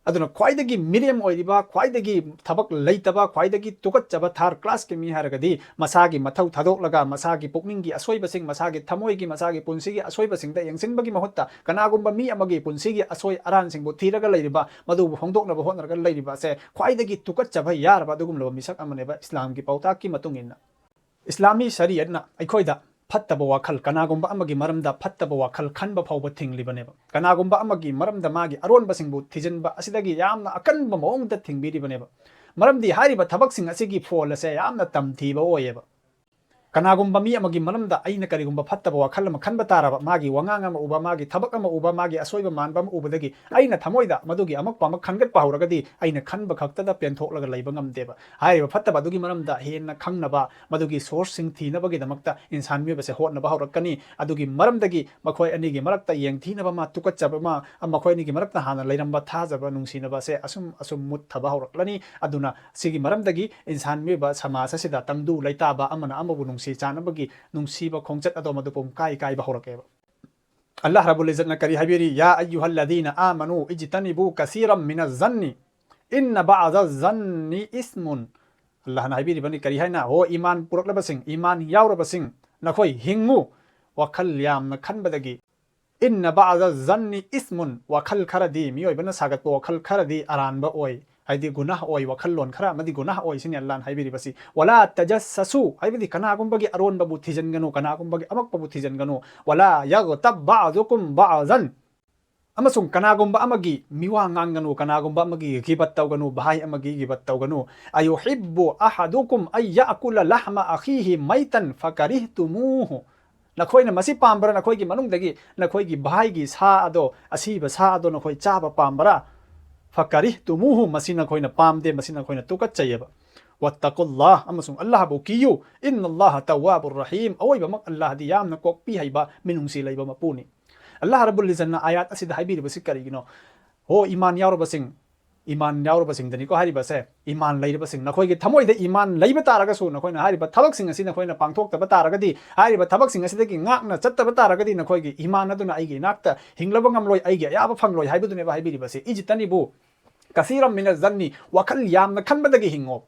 ꯑꯗꯨꯅ ꯈ꯭ꯋꯥꯏꯗꯒꯤ ꯃꯤꯔꯦꯝ ꯑꯣꯏꯔꯤꯕ, ꯈ꯭ꯋꯥꯏꯗꯒꯤ ꯊꯕꯛ ꯂꯩꯇꯕ, ꯈ꯭ꯋꯥꯏꯗꯒꯤ ꯇꯨꯀꯠꯆꯕ third class ꯀꯤ ꯃꯤ ꯍꯥꯏꯔꯒꯗꯤ ꯃꯁꯥꯒꯤ ꯃꯊꯧ ꯊꯥꯗꯣꯛꯂꯒ ꯃꯁꯥꯒꯤ ꯄꯨꯛꯅꯤꯡꯒꯤ ꯑꯁꯣꯏꯕꯁꯤꯡ, ꯃꯁꯥꯒꯤ ꯊꯃꯣꯏꯒꯤ, ꯃꯁꯥꯒꯤ ꯄꯨꯟꯁꯤꯒꯤ ꯑꯁꯣꯏꯕꯁꯤꯡꯗ ꯌꯦꯡꯁꯤꯟꯕꯒꯤ ꯃꯍꯨꯠꯇ ꯀꯅꯥꯒꯨꯝꯕ ꯃꯤ ꯑꯃꯒꯤ ꯄꯨꯟꯁꯤꯒꯤ ꯑꯁꯣꯏ ꯑꯔꯥꯟꯁꯤꯡꯕꯨ ꯊꯤꯔꯒ ꯂꯩꯔꯤꯕ, ꯃꯗꯨꯕꯨ ꯐꯣꯡꯗꯣꯛꯅꯕ ꯍꯣꯠꯅꯔꯒ ꯂꯩꯔꯤꯕ ꯑꯁꯦ ꯈ꯭ꯋꯥꯏꯗꯒꯤ ꯇꯨꯀꯠꯆꯕ ꯌꯥꯔꯕ ꯑꯗꯨꯒꯨꯝꯂꯕ ꯃꯤꯁꯛ ꯑꯃꯅꯦꯕ ꯏꯁꯂꯥꯝꯒꯤ ꯄꯥꯎꯇꯥꯛꯀꯤ ꯃꯇꯨꯡ ꯏꯟꯅ꯫ ꯏꯁꯂꯥꯃꯤ ꯁꯔꯤꯌꯠꯅ ꯑꯩꯈꯣꯏꯗ ꯐꯠꯇꯕ ꯋꯥꯈꯜ, ꯀꯅꯥꯒꯨꯝꯕ ꯑꯃꯒꯤ ꯃꯔꯝꯗ ꯐꯠꯇꯕ ꯋꯥꯈꯜ ꯈꯟꯕ ꯐꯥꯎꯕ ꯊꯤꯡꯂꯤꯕꯅꯦꯕ꯫ ꯀꯅꯥꯒꯨꯝꯕ ꯑꯃꯒꯤ ꯃꯔꯝꯗ ꯃꯥꯒꯤ ꯑꯔꯣꯟꯕꯁꯤꯡꯕꯨ ꯊꯤꯖꯤꯟꯕ ꯑꯁꯤꯗꯒꯤ ꯌꯥꯝꯅ ꯑꯀꯟꯕ ꯃꯑꯣꯡꯗ ꯊꯤꯡꯕꯤꯔꯤꯕꯅꯦꯕ꯫ ꯃꯔꯝꯗꯤ ꯍꯥꯏꯔꯤꯕ ꯊꯕꯛꯁꯤꯡ ꯑꯁꯤꯒꯤ ꯐꯣꯜ ꯑꯁꯦ ꯌꯥꯝꯅ ꯇꯝꯊꯤꯕ ꯑꯣꯏꯌꯦꯕ꯫ ꯀꯅꯥꯒꯨꯝꯕ ꯃꯤ ꯑꯃꯒꯤ ꯃꯔꯝꯗ ꯑꯩꯅ ꯀꯔꯤꯒꯨꯝꯕ ꯐꯠꯇꯕ ꯋꯥꯈꯜ ꯑꯃ ꯈꯟꯕ ꯇꯥꯔꯕ, ꯃꯥꯒꯤ ꯋꯥꯉꯥꯡ ꯑꯃ ꯎꯕ, ꯃꯥꯒꯤ ꯊꯕꯛ ꯑꯃ ꯎꯕ, ꯃꯥꯒꯤ ꯑꯁꯣꯏꯕ ꯃꯥꯟꯕ ꯑꯃ ꯎꯕꯗꯒꯤ ꯑꯩꯅ ꯊꯃꯣꯏꯗ ꯃꯗꯨꯒꯤ ꯑꯃꯛꯄ ꯑꯃ ꯈꯟꯒꯠꯄ ꯍꯧꯔꯒꯗꯤ, ꯑꯩꯅ ꯈꯟꯕ ꯈꯛꯇꯗ ꯄꯦꯟꯊꯣꯛꯂꯒ ꯂꯩꯕ ꯉꯝꯗꯦꯕ꯫ ꯍꯥꯏꯔꯤꯕ ꯐꯠꯇꯕ ꯑꯗꯨꯒꯤ ꯃꯔꯝꯗ ꯍꯦꯟꯅ ꯈꯪꯅꯕ, ꯃꯗꯨꯒꯤ ꯁꯣꯔꯁꯁꯤꯡ ꯊꯤꯅꯕꯒꯤꯗꯃꯛꯇ ꯏꯟꯁꯥꯟ ꯃꯤꯑꯣꯏꯕꯁꯦ ꯍꯣꯠꯅꯕ ꯍꯧꯔꯛꯀꯅꯤ꯫ ꯑꯗꯨꯒꯤ ꯃꯔꯝꯗꯒꯤ ꯃꯈꯣꯏ ꯑꯅꯤꯒꯤ ꯃꯔꯛꯇ ꯌꯦꯡꯊꯤꯅꯕ ꯑꯃ, ꯇꯨꯀꯠꯆꯕ ꯑꯃ, ꯃꯈꯣꯏ ꯑꯅꯤꯒꯤ ꯃꯔꯛꯇ ꯍꯥꯟꯅ ꯂꯩꯔꯝꯕ ꯊꯥꯖꯕ, ꯅꯨꯡꯁꯤꯅꯕ ꯑꯁꯦ ꯑꯁꯨꯝ ꯑꯁꯨꯝ ꯃꯨꯠꯊꯕ ꯍꯧꯔꯛꯂꯅꯤ꯫ ꯑꯗꯨꯅ ꯁꯤꯒꯤ ꯃꯔꯝꯗꯒꯤ ꯏꯟꯁꯥꯟ ꯃꯤꯑꯣꯏꯕ ꯁꯃꯥꯖ ꯑꯁꯤꯗ ꯇꯪꯗꯨ ꯂꯩꯇꯥꯕ, ꯑꯃꯅ ꯑꯃꯕꯨ ꯅꯨꯡꯁꯤ ꯆꯥꯟꯅꯕꯒꯤ ꯅꯨꯡꯁꯤꯕ ꯈꯣꯡꯆꯠ ꯑꯗꯣ ꯃꯗꯨ ꯄꯨꯝ ꯀꯥꯏ ꯀꯥꯏꯕ ꯍꯧꯔꯛꯑꯦꯕ꯫ ꯑꯜꯂꯥꯍ ꯔꯕꯨꯜ ꯏꯖꯠꯅ ꯀꯔꯤ ꯍꯥꯏꯕꯤꯔꯤ? "ꯌꯥ ꯑꯌꯨꯍꯜꯂꯗꯤꯅ ꯑꯥꯃꯅꯨ ꯏꯖꯇꯅꯤꯕꯨ ꯀꯁꯤꯔꯝ ꯃꯤꯅ ꯖꯟꯅꯤ ꯏꯟꯅ ꯕꯥꯗ ꯖꯟꯅꯤ ꯏꯁꯃꯨꯟ"꯫ ꯑꯜꯂꯥꯍꯅ ꯍꯥꯏꯕꯤꯔꯤꯕꯅꯤ, ꯀꯔꯤ ꯍꯥꯏꯅ? "ꯍꯣ ꯏꯃꯥꯟ ꯄꯨꯔꯛꯂꯕꯁꯤꯡ, ꯏꯃꯥꯟ ꯌꯥꯎꯔꯕꯁꯤꯡ, ꯅꯈꯣꯏ ꯍꯤꯡꯉꯨ ꯋꯥꯈꯜ ꯌꯥꯝꯅ ꯈꯟꯕꯗꯒꯤ꯫ ꯏꯟꯅ ꯕꯥꯗ ꯖꯟꯅꯤ ꯏꯁꯃꯨꯟ, ꯋꯥꯈꯜ ꯈꯔꯗꯤ, ꯃꯤꯑꯣꯏꯕꯅ ꯁꯥꯒꯠꯄ ꯋꯥꯈꯜ ꯈꯔꯗꯤ ꯑꯔꯥꯟꯕ ꯑꯣꯏ, ꯍꯥꯏꯗꯤ ꯒꯨꯅꯥꯍ ꯑꯣꯏ, ꯋꯥꯈꯜꯂꯣꯟ ꯈꯔ ꯑꯃꯗꯤ ꯒꯨꯅꯥꯍ ꯑꯣꯏ", ꯁꯤꯅꯤ ꯑꯜꯂꯥꯍꯅ ꯍꯥꯏꯕꯤꯔꯤꯕꯁꯤ꯫ "ꯋꯂꯥ ꯇꯖꯁꯁꯨ", ꯍꯥꯏꯕꯗꯤ ꯀꯅꯥꯒꯨꯝꯕꯒꯤ ꯑꯔꯣꯟꯕꯕꯨ ꯊꯤꯖꯤꯟꯒꯅꯨ, ꯀꯅꯥꯒꯨꯝꯕꯒꯤ ꯑꯃꯛꯄꯕꯨ ꯊꯤꯖꯤꯟꯒꯅꯨ꯫ "ꯋꯂꯥ ꯌꯒꯇꯕ ꯕꯥꯗꯨꯀꯨꯝ ꯕꯥꯗꯟ", ꯑꯃꯁꯨꯡ ꯀꯅꯥꯒꯨꯝꯕ ꯑꯃꯒꯤ ꯃꯤꯋꯥ ꯉꯥꯡꯒꯅꯨ, ꯀꯅꯥꯒꯨꯝꯕ ꯑꯃꯒꯤ ꯒꯤꯕꯠ ꯇꯧꯒꯅꯨ, ꯚꯥꯏ ꯑꯃꯒꯤ ꯒꯤꯕꯠ ꯇꯧꯒꯅꯨ꯫ "ꯑꯌꯨꯍꯤꯕꯨ ꯑꯍꯗꯨꯀꯨꯝ ꯑꯩ ꯌꯥꯀꯨꯂ ꯂꯍꯃ ꯑꯈꯤꯍꯤ ꯃꯩꯇꯟ ꯐꯀꯔꯤꯍꯇꯨꯃꯨꯍꯨ"꯫ ꯅꯈꯣꯏꯅ ꯃꯁꯤ ꯄꯥꯝꯕ꯭ꯔꯥ? ꯅꯈꯣꯏꯒꯤ ꯃꯅꯨꯡꯗꯒꯤ ꯅꯈꯣꯏꯒꯤ ꯚꯥꯏꯒꯤ ꯁꯥ ꯑꯗꯣ, ꯑꯁꯤꯕ ꯁꯥ ꯑꯗꯣ ꯅꯈꯣꯏ ꯆꯥꯕ ꯄꯥꯝꯕ꯭ꯔꯥ? "ꯐꯀꯔꯤꯍꯇꯨꯃꯨꯍꯨ", ꯃꯁꯤ ꯅꯈꯣꯏꯅ ꯄꯥꯝꯗꯦ, ꯃꯁꯤ ꯅꯈꯣꯏꯅ ꯇꯨꯀꯠꯆꯩꯌꯦꯕ꯫ "ꯋꯠꯇꯀꯨꯜꯂꯥꯍ", ꯑꯃꯁꯨꯡ ꯑꯜꯂꯥꯍꯕꯨ ꯀꯤꯌꯨ꯫ "ꯏꯟꯅꯜꯂꯥꯍ ꯇꯧꯋꯥꯕꯨꯔ ꯔꯍꯤꯝ", ꯑꯑꯣꯏꯕꯃꯛ ꯑꯜꯂꯥꯍꯗꯤ ꯌꯥꯝꯅ ꯀꯣꯛꯄꯤ ꯍꯩꯕ, ꯃꯤꯅꯨꯡꯁꯤ ꯂꯩꯕ ꯃꯄꯨꯅꯤ꯫ ꯑꯜꯂꯥꯍ ꯔꯕꯨꯜ ꯏꯖꯠꯅ ꯑꯥꯌꯥꯠ ꯑꯁꯤꯗ ꯍꯥꯏꯕꯤꯔꯤꯕꯁꯤ ꯀꯔꯤꯒꯤꯅꯣ? "ꯍꯣ ꯏꯃꯥꯟ ꯌꯥꯎꯔꯕꯁꯤꯡ", ꯏꯃꯥꯟ ꯌꯥꯎꯔꯕꯁꯤꯡꯗꯅꯤꯀꯣ ꯍꯥꯏꯔꯤꯕꯁꯦ, ꯏꯃꯥꯟ ꯂꯩꯔꯕꯁꯤꯡ, ꯅꯈꯣꯏꯒꯤ ꯊꯃꯣꯏꯗ ꯏꯃꯥꯟ ꯂꯩꯕ ꯇꯥꯔꯒꯁꯨ, ꯅꯈꯣꯏꯅ ꯍꯥꯏꯔꯤꯕ ꯊꯕꯛꯁꯤꯡ ꯑꯁꯤ ꯅꯈꯣꯏꯅ ꯄꯥꯡꯊꯣꯛꯇꯕ ꯇꯥꯔꯒꯗꯤ, ꯍꯥꯏꯔꯤꯕ ꯊꯕꯛꯁꯤꯡ ꯑꯁꯤꯗꯒꯤ ꯉꯥꯛꯅ ꯆꯠꯇꯕ ꯇꯥꯔꯒꯗꯤ, ꯅꯈꯣꯏꯒꯤ ꯏꯃꯥꯟ ꯑꯗꯨꯅ ꯑꯩꯒꯤ ꯏꯅꯥꯛꯇ ꯍꯤꯡꯂꯕ ꯉꯝꯂꯣꯏ, ꯑꯩꯒꯤ ꯑꯌꯥꯕ ꯐꯪꯂꯣꯏ ꯍꯥꯏꯕꯗꯨꯅꯦꯕ ꯍꯥꯏꯕꯤꯔꯤꯕꯁꯦ꯫ "ꯏꯖꯇꯅꯤꯕꯨ ꯀꯁꯤꯔꯝ ꯃꯤꯅ ꯖꯟꯅꯤ", ꯋꯥꯈꯜ ꯌꯥꯝꯅ ꯈꯟꯕꯗꯒꯤ ꯍꯤꯡꯉꯣ꯫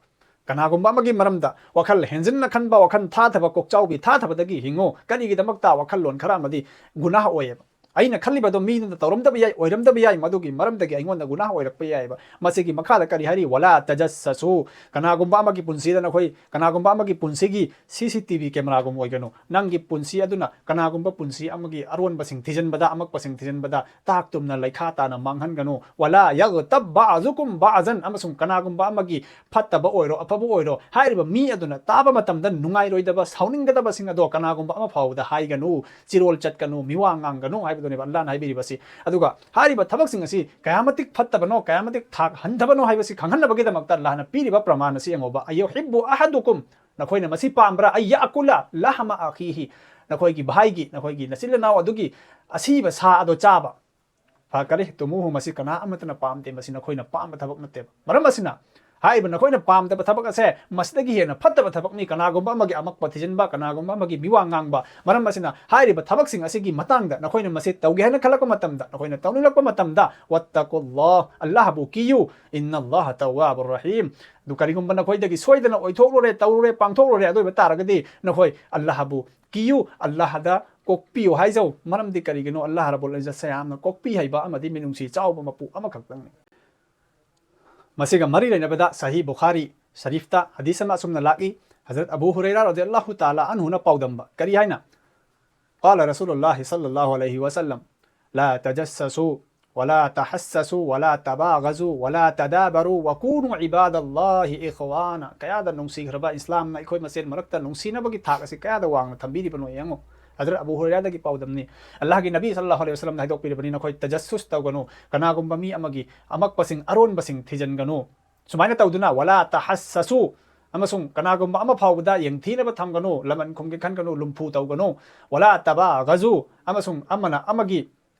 ꯀꯅꯥꯒꯨꯝꯕ ꯑꯃꯒꯤ ꯃꯔꯝꯗ ꯋꯥꯈꯜ ꯍꯦꯟꯖꯤꯟꯅ ꯈꯟꯕ, ꯋꯥꯈꯜ ꯊꯥꯊꯕ, ꯀꯣꯛꯆꯥꯎꯕꯤ ꯊꯥꯊꯕꯗꯒꯤ ꯍꯤꯡꯉꯣ꯫ ꯀꯔꯤꯒꯤꯗꯃꯛꯇ? ꯋꯥꯈꯜꯂꯣꯟ ꯈꯔ ꯑꯃꯗꯤ ꯒꯨꯅꯥꯍ ꯑꯣꯏꯌꯦꯕ꯫ ꯑꯩꯅ ꯈꯜꯂꯤꯕꯗꯣ ꯃꯤꯗꯨꯅ ꯇꯧꯔꯝꯗꯕ ꯌꯥꯏ, ꯑꯣꯏꯔꯝꯗꯕ ꯌꯥꯏ, ꯃꯗꯨꯒꯤ ꯃꯔꯝꯗꯒꯤ ꯑꯩꯉꯣꯟꯗ ꯒꯨꯅꯥꯍ ꯑꯣꯏꯔꯛꯄ ꯌꯥꯏꯑꯕ꯫ ꯃꯁꯤꯒꯤ ꯃꯈꯥꯗ ꯀꯔꯤ ꯍꯥꯏꯔꯤ? "ꯋꯂꯥ ꯇꯖꯁꯁꯨ"꯫ ꯀꯅꯥꯒꯨꯝꯕ ꯑꯃꯒꯤ ꯄꯨꯟꯁꯤꯗ ꯅꯈꯣꯏ, ꯀꯅꯥꯒꯨꯝꯕ ꯑꯃꯒꯤ ꯄꯨꯟꯁꯤꯒꯤ ꯁꯤ ꯁꯤ ꯇꯤ ꯚꯤ ꯀꯦꯃꯦꯔꯥꯒꯨꯝ ꯑꯣꯏꯒꯅꯨ꯫ ꯅꯪꯒꯤ ꯄꯨꯟꯁꯤ ꯑꯗꯨꯅ ꯀꯅꯥꯒꯨꯝꯕ ꯄꯨꯟꯁꯤ ꯑꯃꯒꯤ ꯑꯔꯣꯟꯕꯁꯤꯡ ꯊꯤꯖꯤꯟꯕꯗ, ꯑꯃꯛꯄꯁꯤꯡ ꯊꯤꯖꯤꯟꯕꯗ ꯇꯥꯛ ꯇꯨꯝꯅ ꯂꯩꯈꯥ ꯇꯥꯅ ꯃꯥꯡꯍꯟꯒꯅꯨ꯫ "ꯋꯂꯥ ꯌꯒꯇꯕ ꯕꯥꯖꯨꯀꯨꯝ ꯕꯥꯖꯟ", ꯑꯃꯁꯨꯡ ꯀꯅꯥꯒꯨꯝꯕ ꯑꯃꯒꯤ ꯐꯠꯇꯕ ꯑꯣꯏꯔꯣ, ꯑꯐꯕ ꯑꯣꯏꯔꯣ, ꯍꯥꯏꯔꯤꯕ ꯃꯤ ꯑꯗꯨꯅ ꯇꯥꯕ ꯃꯇꯝꯗ ꯅꯨꯡꯉꯥꯏꯔꯣꯏꯗꯕ, ꯁꯥꯎꯅꯤꯡꯒꯗꯕꯁꯤꯡ ꯑꯗꯣ ꯀꯅꯥꯒꯨꯝꯕ ꯑꯃ ꯐꯥꯎꯕꯗ ꯍꯥꯏꯒꯅꯨ, ꯆꯤꯔꯣꯜ ꯆꯠꯀꯅꯨ, ꯃꯤꯋꯥ ꯉꯥꯡꯒꯅꯨ ꯍꯥꯏꯕꯗꯨꯅꯦꯕ ꯑꯜꯂꯥꯍꯅ ꯍꯥꯏꯕꯤꯔꯤꯕꯁꯤ꯫ ꯑꯗꯨꯒ ꯍꯥꯏꯔꯤꯕ ꯊꯕꯛꯁꯤꯡ ꯑꯁꯤ ꯀꯌꯥꯃꯇꯤꯛ ꯐꯠꯇꯕꯅꯣ, ꯀꯌꯥꯃꯇꯤꯛ ꯊꯥꯛ ꯍꯟꯊꯕꯅꯣ ꯍꯥꯏꯕꯁꯤ ꯈꯪꯍꯟꯅꯕꯒꯤꯗꯃꯛꯇ ꯑꯜꯂꯥꯍꯅ ꯄꯤꯔꯤꯕ ꯄ꯭ꯔꯃꯥꯟ ꯑꯁꯤ ꯌꯦꯡꯉꯣꯕ꯫ "ꯑꯌꯨꯍꯤꯕꯨ ꯑꯍꯗꯨꯀꯨꯝ", ꯅꯈꯣꯏꯅ ꯃꯁꯤ ꯄꯥꯝꯕ꯭ꯔꯥ? "ꯑꯌꯥꯀꯨꯂ ꯂꯍꯃ ꯑꯈꯤꯍꯤ", ꯅꯈꯣꯏꯒꯤ ꯚꯥꯏꯒꯤ, ꯅꯈꯣꯏꯒꯤ ꯅꯆꯤꯟ ꯅꯅꯥꯎ ꯑꯗꯨꯒꯤ ꯑꯁꯤꯕ ꯁꯥ ꯑꯗꯣ ꯆꯥꯕ꯫ "ꯐꯀꯔꯤꯍꯇꯨꯃꯨꯍꯨ", ꯃꯁꯤ ꯀꯅꯥ ꯑꯃꯠꯇꯅ ꯄꯥꯝꯗꯦ, ꯃꯁꯤ ꯅꯈꯣꯏꯅ ꯄꯥꯝꯕ ꯊꯕꯛ ꯅꯠꯇꯦꯕ꯫ ꯃꯔꯝ ꯑꯁꯤꯅ, ꯍꯥꯏꯔꯤꯕ ꯅꯈꯣꯏꯅ ꯄꯥꯝꯗꯕ ꯊꯕꯛ ꯑꯁꯦ ꯃꯁꯤꯗꯒꯤ ꯍꯦꯟꯅ ꯐꯠꯇꯕ ꯊꯕꯛꯅꯤ, ꯀꯅꯥꯒꯨꯝꯕ ꯑꯃꯒꯤ ꯑꯃꯛꯄ ꯊꯤꯖꯤꯟꯕ, ꯀꯅꯥꯒꯨꯝꯕ ꯑꯃꯒꯤ ꯃꯤꯋꯥ ꯉꯥꯡꯕ꯫ ꯃꯔꯝ ꯑꯁꯤꯅ, ꯍꯥꯏꯔꯤꯕ ꯊꯕꯛꯁꯤꯡ ꯑꯁꯤꯒꯤ ꯃꯇꯥꯡꯗ ꯅꯈꯣꯏꯅ ꯃꯁꯤ ꯇꯧꯒꯦ ꯍꯥꯏꯅ ꯈꯜꯂꯛꯄ ꯃꯇꯝꯗ, ꯅꯈꯣꯏꯅ ꯇꯧꯅꯤꯡꯂꯛꯄ ꯃꯇꯝꯗ, "ꯋꯠꯇꯀꯨꯜꯂꯥꯍ", ꯑꯜꯂꯥꯍꯕꯨ ꯀꯤꯌꯨ, "ꯏꯟꯅꯜꯂꯥꯍ ꯇꯧꯋꯥꯕꯨꯔ ꯔꯍꯤꯝ", ꯑꯗꯨ ꯀꯔꯤꯒꯨꯝꯕ ꯅꯈꯣꯏꯗꯒꯤ ꯁꯣꯏꯗꯅ ꯑꯣꯏꯊꯣꯛꯂꯨꯔꯦ, ꯇꯧꯔꯨꯔꯦ, ꯄꯥꯡꯊꯣꯛꯂꯨꯔꯦ, ꯑꯗꯨ ꯑꯣꯏꯕ ꯇꯥꯔꯒꯗꯤ ꯅꯈꯣꯏ ꯑꯜꯂꯥꯍꯕꯨ ꯀꯤꯌꯨ, ꯑꯜꯂꯥꯍꯗ ꯀꯣꯛꯄꯤꯌꯨ ꯍꯥꯏꯖꯧ꯫ ꯃꯔꯝꯗꯤ ꯀꯔꯤꯒꯤꯅꯣ? ꯑꯜꯂꯥꯍ ꯔꯕꯨꯜ ꯏꯖꯠꯁꯦ ꯌꯥꯝꯅ ꯀꯣꯛꯄꯤ ꯍꯩꯕ ꯑꯃꯗꯤ ꯃꯤꯅꯨꯡꯁꯤ ꯆꯥꯎꯕ ꯃꯄꯨ ꯑꯃꯈꯛꯇꯪꯅꯤ꯫ ꯃꯁꯤꯒ ꯃꯔꯤ ꯂꯩꯅꯕꯗ ꯁꯍꯤ ꯕꯨꯈꯥꯔꯤ ꯁꯔꯤꯐꯇ ꯍꯗꯤꯁ ꯑꯃ ꯑꯁꯨꯝꯅ ꯂꯥꯛꯏ, ꯍꯖꯔꯠ ꯑꯕꯨ ꯍꯨꯔꯩꯔꯥ ꯔꯗꯤꯌꯜꯂꯥꯍꯨ ꯇꯥꯂꯥ ꯑꯟꯍꯨꯅ ꯄꯥꯎꯗꯝꯕ꯫ ꯀꯔꯤ ꯍꯥꯏꯅ? "ꯀꯥꯂ ꯔꯁꯨꯂꯨꯜꯂꯥꯍꯤ ꯁꯜꯂꯜꯂꯥꯍꯨ ꯑꯂꯩꯍꯤ ꯋꯁꯜꯂꯝ, ꯂꯥ ꯇꯖꯁꯁꯨ, ꯋꯂꯥ ꯇꯍꯁꯁꯨ, ꯋꯂꯥ ꯇꯕꯥꯒꯖꯨ, ꯋꯂꯥ ꯇꯗꯥꯕꯔꯨ, ꯋꯀꯨꯅꯨ ꯏꯕꯥꯗꯜꯂꯥꯍꯤ ꯏꯈꯋꯥꯅ"꯫ ꯀꯌꯥꯗ ꯅꯨꯡꯁꯤꯈ꯭ꯔꯕ ꯏꯁꯂꯥꯝꯅ ꯑꯩꯈꯣꯏ ꯃꯁꯦꯟ ꯃꯔꯛꯇ ꯅꯨꯡꯁꯤꯅꯕꯒꯤ ꯊꯥꯛ ꯑꯁꯤ ꯀꯌꯥꯗ ꯋꯥꯡꯅ ꯊꯝꯕꯤꯔꯤꯕꯅꯣ ꯌꯦꯡꯉꯨ꯫ ꯍꯖꯔꯠ ꯑꯕꯨ ꯍꯨꯔꯩꯔꯥꯗꯒꯤ ꯄꯥꯎꯗꯝꯅꯤ꯫ ꯑꯜꯂꯥꯍꯒꯤ ꯅꯕꯤ ꯁꯜꯂꯜꯂꯥꯍꯨ ꯑꯂꯩꯍꯤ ꯋꯁꯜꯂꯝꯅ ꯍꯥꯏꯗꯣꯛꯄꯤꯔꯕꯅꯤ, "ꯅꯈꯣꯏ ꯇꯖꯁꯁꯨꯁ ꯇꯧꯒꯅꯨ, ꯀꯅꯥꯒꯨꯝꯕ ꯃꯤ ꯑꯃꯒꯤ ꯑꯃꯛꯄꯁꯤꯡ, ꯑꯔꯣꯟꯕꯁꯤꯡ ꯊꯤꯖꯤꯟꯒꯅꯨ"꯫ ꯁꯨꯃꯥꯏꯅ ꯇꯧꯗꯨꯅ, "ꯋꯂꯥ ꯇꯍꯁꯁꯨ", ꯑꯃꯁꯨꯡ ꯀꯅꯥꯒꯨꯝꯕ ꯑꯃ ꯐꯥꯎꯕꯗ ꯌꯦꯡꯊꯤꯅꯕ ꯊꯝꯒꯅꯨ, ꯂꯃꯟ ꯈꯨꯝꯒꯦ ꯈꯟꯒꯅꯨ, ꯂꯨꯝꯐꯨ ꯇꯧꯒꯅꯨ꯫ "ꯋꯂꯥ ꯇꯕꯥꯒꯖꯨ", ꯑꯃꯁꯨꯡ ꯑꯃꯅ ꯑꯃꯒꯤ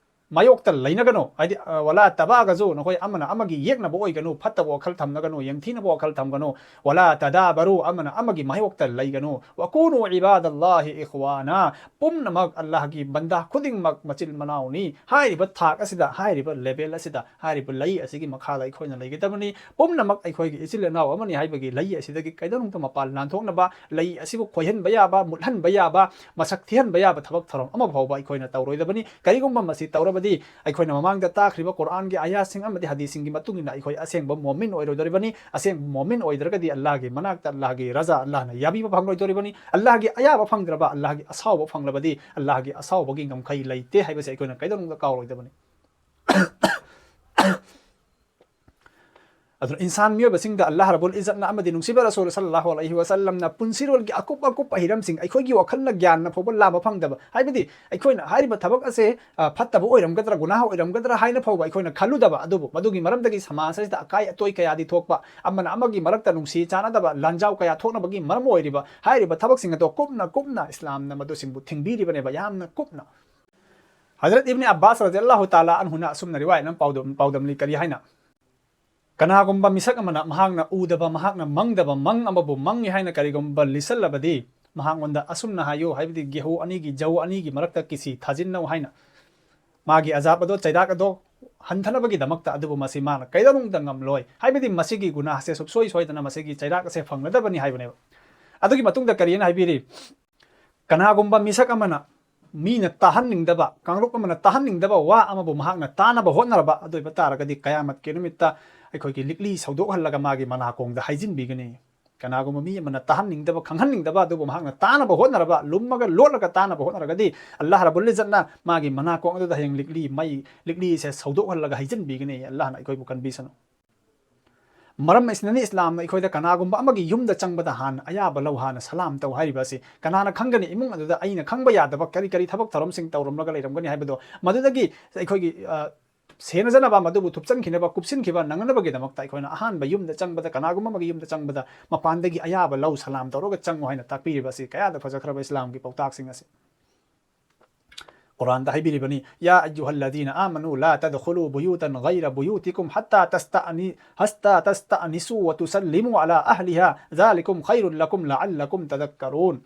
ꯃꯥꯌꯣꯛꯇ ꯂꯩꯅꯒꯅꯨ, ꯍꯥꯏꯗꯤ, ꯑ, "ꯋꯂꯥ ꯇꯕꯥꯒꯖꯨ", ꯅꯈꯣꯏ ꯑꯃꯅ ꯑꯃꯒꯤ ꯌꯦꯛꯅꯕ ꯑꯣꯏꯒꯅꯨ, ꯐꯠꯇꯕ ꯋꯥꯈꯜ ꯊꯝꯅꯒꯅꯨ, ꯌꯦꯡꯊꯤꯅꯕ ꯋꯥꯈꯜ ꯊꯝꯒꯅꯨ, "ꯋꯂꯥ ꯇꯗꯥꯕꯔꯨ", ꯑꯃꯅ ꯑꯃꯒꯤ ꯃꯥꯌꯣꯛꯇ ꯂꯩꯒꯅꯨ, "ꯋꯀꯨꯅꯨ ꯏꯕꯥꯗꯜꯂꯥꯍꯤ ꯏꯈ꯭ꯋꯥꯅꯥ", ꯄꯨꯝꯅꯃꯛ ꯑꯜꯂꯥꯍꯒꯤ ꯕꯟꯗꯥ ꯈꯨꯗꯤꯡꯃꯛ ꯃꯆꯤꯟ ꯃꯅꯥꯎꯅꯤ꯫ ꯍꯥꯏꯔꯤꯕ ꯊꯥꯛ ꯑꯁꯤꯗ, ꯍꯥꯏꯔꯤꯕ level ꯑꯁꯤꯗ, ꯍꯥꯏꯔꯤꯕ ꯂꯩ ꯑꯁꯤꯒꯤ ꯃꯈꯥꯗ ꯑꯩꯈꯣꯏꯅ ꯂꯩꯒꯗꯕꯅꯤ꯫ ꯄꯨꯝꯅꯃꯛ ꯑꯩꯈꯣꯏꯒꯤ ꯏꯆꯤꯜ ꯏꯅꯥꯎ ꯑꯃꯅꯤ ꯍꯥꯏꯕꯒꯤ ꯂꯩ ꯑꯁꯤꯗꯒꯤ ꯀꯩꯗꯧꯅꯨꯡꯗ ꯃꯄꯥꯟ ꯅꯥꯟꯊꯣꯛꯅꯕ, ꯂꯩ ꯑꯁꯤꯕꯨ ꯈꯣꯏꯍꯟꯕ ꯌꯥꯕ, ꯃꯨꯠꯍꯟꯕ ꯌꯥꯕ, ꯃꯁꯛ ꯊꯤꯍꯟꯕ ꯌꯥꯕ ꯊꯕꯛ ꯊꯧꯔꯝ ꯑꯃ ꯐꯥꯎꯕ ꯑꯩꯈꯣꯏꯅ ꯇꯧꯔꯣꯏꯗꯕꯅꯤ꯫ ꯀꯔꯤꯒꯨꯝꯕ ꯃꯁꯤ ꯇꯧꯔꯕꯗꯤ, ꯑꯩꯈꯣꯏꯅ ꯃꯃꯥꯡꯗ ꯇꯥꯈ꯭ꯔꯤꯕ ꯀꯨꯔꯥꯟꯒꯤ ꯑꯥꯌꯥꯠꯁꯤꯡ ꯑꯃꯗꯤ ꯍꯗꯤꯁꯁꯤꯡꯒꯤ ꯃꯇꯨꯡ ꯏꯟꯅ ꯑꯩꯈꯣꯏ ꯑꯁꯦꯡꯕ ꯃꯣꯃꯤꯟ ꯑꯣꯏꯔꯣꯏꯗꯧꯔꯤꯕꯅꯤ꯫ ꯑꯁꯦꯡꯕ ꯃꯣꯃꯤꯟ ꯑꯣꯏꯗ꯭ꯔꯒꯗꯤ ꯑꯜꯂꯥꯍꯒꯤ ꯃꯅꯥꯛꯇ ꯑꯜꯂꯥꯍꯒꯤ ꯔꯖꯥ, ꯑꯜꯂꯥꯍꯅ ꯌꯥꯕꯤꯕ ꯐꯪꯂꯣꯏꯗꯧꯔꯤꯕꯅꯤ꯫ ꯑꯜꯂꯥꯍꯒꯤ ꯑꯌꯥꯕ ꯐꯪꯗ꯭ꯔꯕ, ꯑꯜꯂꯥꯍꯒꯤ ꯑꯁꯥꯎꯕ ꯐꯪꯂꯕꯗꯤ ꯑꯜꯂꯥꯍꯒꯤ ꯑꯁꯥꯎꯕꯒꯤ ꯉꯝꯈꯩ ꯂꯩꯇꯦ ꯍꯥꯏꯕꯁꯦ ꯑꯩꯈꯣꯏꯅ ꯀꯩꯗꯧꯅꯨꯡꯗ ꯀꯥꯎꯔꯣꯏꯗꯕꯅꯤ꯫ ꯑꯗꯨꯅ ꯏꯟꯁꯥꯟ ꯃꯤꯑꯣꯏꯕꯁꯤꯡꯗ ꯑꯜꯂꯥꯍ ꯔꯕꯨꯜ ꯏꯖꯠꯅ ꯑꯃꯗꯤ ꯅꯨꯡꯁꯤꯕ ꯔꯁꯨꯜ ꯁꯜꯂꯜꯂꯥꯍꯨ ꯑꯂꯩꯍꯤ ꯋꯁꯜꯂꯝꯅ ꯄꯨꯟꯁꯤꯔꯣꯜꯒꯤ ꯑꯀꯨꯞ ꯑꯀꯨꯞꯄ ꯍꯤꯔꯝꯁꯤꯡ ꯑꯩꯈꯣꯏꯒꯤ ꯋꯥꯈꯜꯅ ꯒ꯭ꯌꯥꯟꯅ ꯐꯥꯎꯕ ꯂꯥꯝꯕ ꯐꯪꯗꯕ, ꯍꯥꯏꯕꯗꯤ ꯑꯩꯈꯣꯏꯅ ꯍꯥꯏꯔꯤꯕ ꯊꯕꯛ ꯑꯁꯦ, ꯑ, ꯐꯠꯇꯕ ꯑꯣꯏꯔꯝꯒꯗ꯭ꯔꯥ, ꯒꯨꯅꯥꯍ ꯑꯣꯏꯔꯝꯒꯗ꯭ꯔꯥ ꯍꯥꯏꯅ ꯐꯥꯎꯕ ꯑꯩꯈꯣꯏꯅ ꯈꯜꯂꯨꯗꯕ, ꯑꯗꯨꯕꯨ ꯃꯗꯨꯒꯤ ꯃꯔꯝꯗꯒꯤ ꯁꯃꯥꯖ ꯑꯁꯤꯗ ꯑꯀꯥꯏ ꯑꯇꯣꯏ ꯀꯌꯥꯗꯤ ꯊꯣꯛꯄ, ꯑꯃꯅ ꯑꯃꯒꯤ ꯃꯔꯛꯇ ꯅꯨꯡꯁꯤ ꯆꯥꯟꯅꯗꯕ, ꯂꯥꯟꯖꯥꯎ ꯀꯌꯥ ꯊꯣꯛꯅꯕꯒꯤ ꯃꯔꯝ ꯑꯣꯏꯔꯤꯕ ꯍꯥꯏꯔꯤꯕ ꯊꯕꯛꯁꯤꯡ ꯑꯗꯣ ꯀꯨꯞꯅ ꯀꯨꯞꯅ ꯏꯁꯂꯥꯝꯅ ꯃꯗꯨꯁꯤꯡꯕꯨ ꯊꯤꯡꯕꯤꯔꯤꯕꯅꯦꯕ, ꯌꯥꯝꯅ ꯀꯨꯞꯅ꯫ ꯍꯖꯔꯠ ꯏꯕꯅꯤ ꯑꯕꯥꯁ ꯔꯖꯤꯌꯜꯂꯥꯍꯨ ꯇꯥꯂꯥ ꯑꯟꯍꯨꯅ ꯑꯁꯨꯝꯅ ꯔꯤꯋꯥꯌꯠ ꯑꯃ ꯄꯥꯎꯗꯝ-, ꯄꯥꯎꯗꯝꯂꯤ꯫ ꯀꯔꯤ ꯍꯥꯏꯅ? "ꯀꯅꯥꯒꯨꯝꯕ ꯃꯤꯁꯛ ꯑꯃꯅ ꯃꯍꯥꯛꯅ ꯎꯗꯕ, ꯃꯍꯥꯛꯅ ꯃꯪꯗꯕ ꯃꯪ ꯑꯃꯕꯨ ꯃꯪꯉꯤ ꯍꯥꯏꯅ ꯀꯔꯤꯒꯨꯝꯕ ꯂꯤꯁꯜꯂꯕꯗꯤ, ꯃꯍꯥꯛꯉꯣꯟꯗ ꯑꯁꯨꯝꯅ ꯍꯥꯏꯌꯨ", ꯍꯥꯏꯕꯗꯤ ꯒꯦꯍꯨ ꯑꯅꯤꯒꯤ, ꯖꯧ ꯑꯅꯤꯒꯤ ꯃꯔꯛꯇ ꯀꯤꯁꯤ ꯊꯥꯖꯤꯟꯅꯧ ꯍꯥꯏꯅ꯫ ꯃꯥꯒꯤ ꯑꯖꯥꯕ ꯑꯗꯣ, ꯆꯩꯔꯥꯛ ꯑꯗꯣ ꯍꯟꯊꯅꯕꯒꯤꯗꯃꯛꯇ, ꯑꯗꯨꯕꯨ ꯃꯁꯤ ꯃꯥꯅ ꯀꯩꯗꯧꯅꯨꯡꯗ ꯉꯝꯂꯣꯏ, ꯍꯥꯏꯕꯗꯤ ꯃꯁꯤꯒꯤ ꯒꯨꯅꯥꯍꯁꯦ ꯁꯨꯛꯁꯣꯏ ꯁꯣꯏꯗꯅ ꯃꯁꯤꯒꯤ ꯆꯩꯔꯥꯛ ꯑꯁꯦ ꯐꯪꯒꯗꯕꯅꯤ ꯍꯥꯏꯕꯅꯦꯕ꯫ ꯑꯗꯨꯒꯤ ꯃꯇꯨꯡꯗ ꯀꯔꯤꯅ ꯍꯥꯏꯕꯤꯔꯤ? "ꯀꯅꯥꯒꯨꯝꯕ ꯃꯤꯁꯛ ꯑꯃꯅ ꯃꯤꯅ ꯇꯥꯍꯟꯅꯤꯡꯗꯕ, ꯀꯥꯡꯂꯨꯞ ꯑꯃꯅ ꯇꯥꯍꯟꯅꯤꯡꯗꯕ ꯋꯥ ꯑꯃꯕꯨ ꯃꯍꯥꯛꯅ ꯇꯥꯅꯕ ꯍꯣꯠꯅꯔꯕ, ꯑꯗꯨ ꯑꯣꯏꯕ ꯇꯥꯔꯒꯗꯤ ꯀꯌꯥꯃꯠꯀꯤ ꯅꯨꯃꯤꯠꯇ ꯑꯩꯈꯣꯏꯒꯤ ꯂꯤꯛꯂꯤ ꯁꯧꯗꯣꯛꯍꯜꯂꯒ ꯃꯥꯒꯤ ꯃꯅꯥꯀꯣꯡꯗ ꯍꯩꯖꯤꯟꯕꯤꯒꯅꯤ"꯫ ꯀꯅꯥꯒꯨꯝꯕ ꯃꯤ ꯑꯃꯅ ꯇꯥꯍꯟꯅꯤꯡꯗꯕ, ꯈꯪꯍꯟꯅꯤꯡꯗꯕ ꯑꯗꯨꯕꯨ ꯃꯍꯥꯛꯅ ꯇꯥꯅꯕ ꯍꯣꯠꯅꯔꯕ, ꯂꯨꯝꯃꯒ ꯂꯣꯠꯂꯒ ꯇꯥꯅꯕ ꯍꯣꯠꯅꯔꯒꯗꯤ, ꯑꯜꯂꯥꯍ ꯔꯕꯨꯜ ꯏꯖꯠꯅ ꯃꯥꯒꯤ ꯃꯅꯥꯀꯣꯡ ꯑꯗꯨꯗ ꯍꯌꯦꯡ ꯂꯤꯛꯂꯤ ꯃꯩ, ꯂꯤꯛꯂꯤꯁꯦ ꯁꯧꯗꯣꯛꯍꯜꯂꯒ ꯍꯩꯖꯤꯟꯕꯤꯒꯅꯤ꯫ ꯑꯜꯂꯥꯍꯅ ꯑꯩꯈꯣꯏꯕꯨ ꯀꯟꯕꯤꯁꯅꯨ꯫ ꯃꯔꯝ ꯑꯁꯤꯅꯅꯤ ꯏꯁꯂꯥꯝꯅ ꯑꯩꯈꯣꯏꯗ ꯀꯅꯥꯒꯨꯝꯕ ꯑꯃꯒꯤ ꯌꯨꯝꯗ ꯆꯪꯕꯗ ꯍꯥꯟꯅ ꯑꯌꯥꯕ ꯂꯧ, ꯍꯥꯟꯅ ꯁꯂꯥꯝ ꯇꯧ ꯍꯥꯏꯔꯤꯕ ꯑꯁꯤ꯫ ꯀꯅꯥꯅ ꯈꯪꯒꯅꯤ ꯏꯃꯨꯡ ꯑꯗꯨꯗ ꯑꯩꯅ ꯈꯪꯕ ꯌꯥꯗꯕ ꯀꯔꯤ ꯀꯔꯤ ꯊꯕꯛ ꯊꯧꯔꯝꯁꯤꯡ ꯇꯧꯔꯝꯂꯒ ꯂꯩꯔꯝꯒꯅꯤ ꯍꯥꯏꯕꯗꯣ? ꯃꯗꯨꯗꯒꯤ ꯑꯩꯈꯣꯏꯒꯤ, ꯑ, ꯁꯦꯟꯅꯖꯅꯕ, ꯃꯗꯨꯕꯨ ꯊꯨꯞꯆꯟꯈꯤꯅꯕ, ꯀꯨꯞꯁꯤꯟꯈꯤꯕ ꯅꯪꯅꯅꯕꯒꯤꯗꯃꯛꯇ ꯑꯩꯈꯣꯏꯅ ꯑꯍꯥꯟꯕ ꯌꯨꯝꯗ ꯆꯪꯕꯗ, ꯀꯅꯥꯒꯨꯝꯕ ꯑꯃꯒꯤ ꯌꯨꯝꯗ ꯆꯪꯕꯗ ꯃꯄꯥꯟꯗꯒꯤ ꯑꯌꯥꯕ ꯂꯧ, ꯁꯂꯥꯝ ꯇꯧꯔꯒ ꯆꯪꯉꯨ ꯍꯥꯏꯅ ꯇꯥꯛꯄꯤꯔꯤꯕ ꯑꯁꯤ ꯀꯌꯥꯗ ꯐꯖꯈ꯭ꯔꯕ ꯏꯁꯂꯥꯝꯒꯤ ꯄꯥꯎꯇꯥꯛꯁꯤꯡ ꯑꯁꯤ꯫ ꯀꯨꯔꯥꯟꯗ ꯍꯥꯏꯕꯤꯔꯤꯕꯅꯤ, "يا أيها الذين آمنوا لا تدخلوا بيوتا غير بيوتكم حتى تستأني-، حتى تستأنسوا وتسلموا على أهلها ذلكم خير لكم لعلكم تذكرون"꯫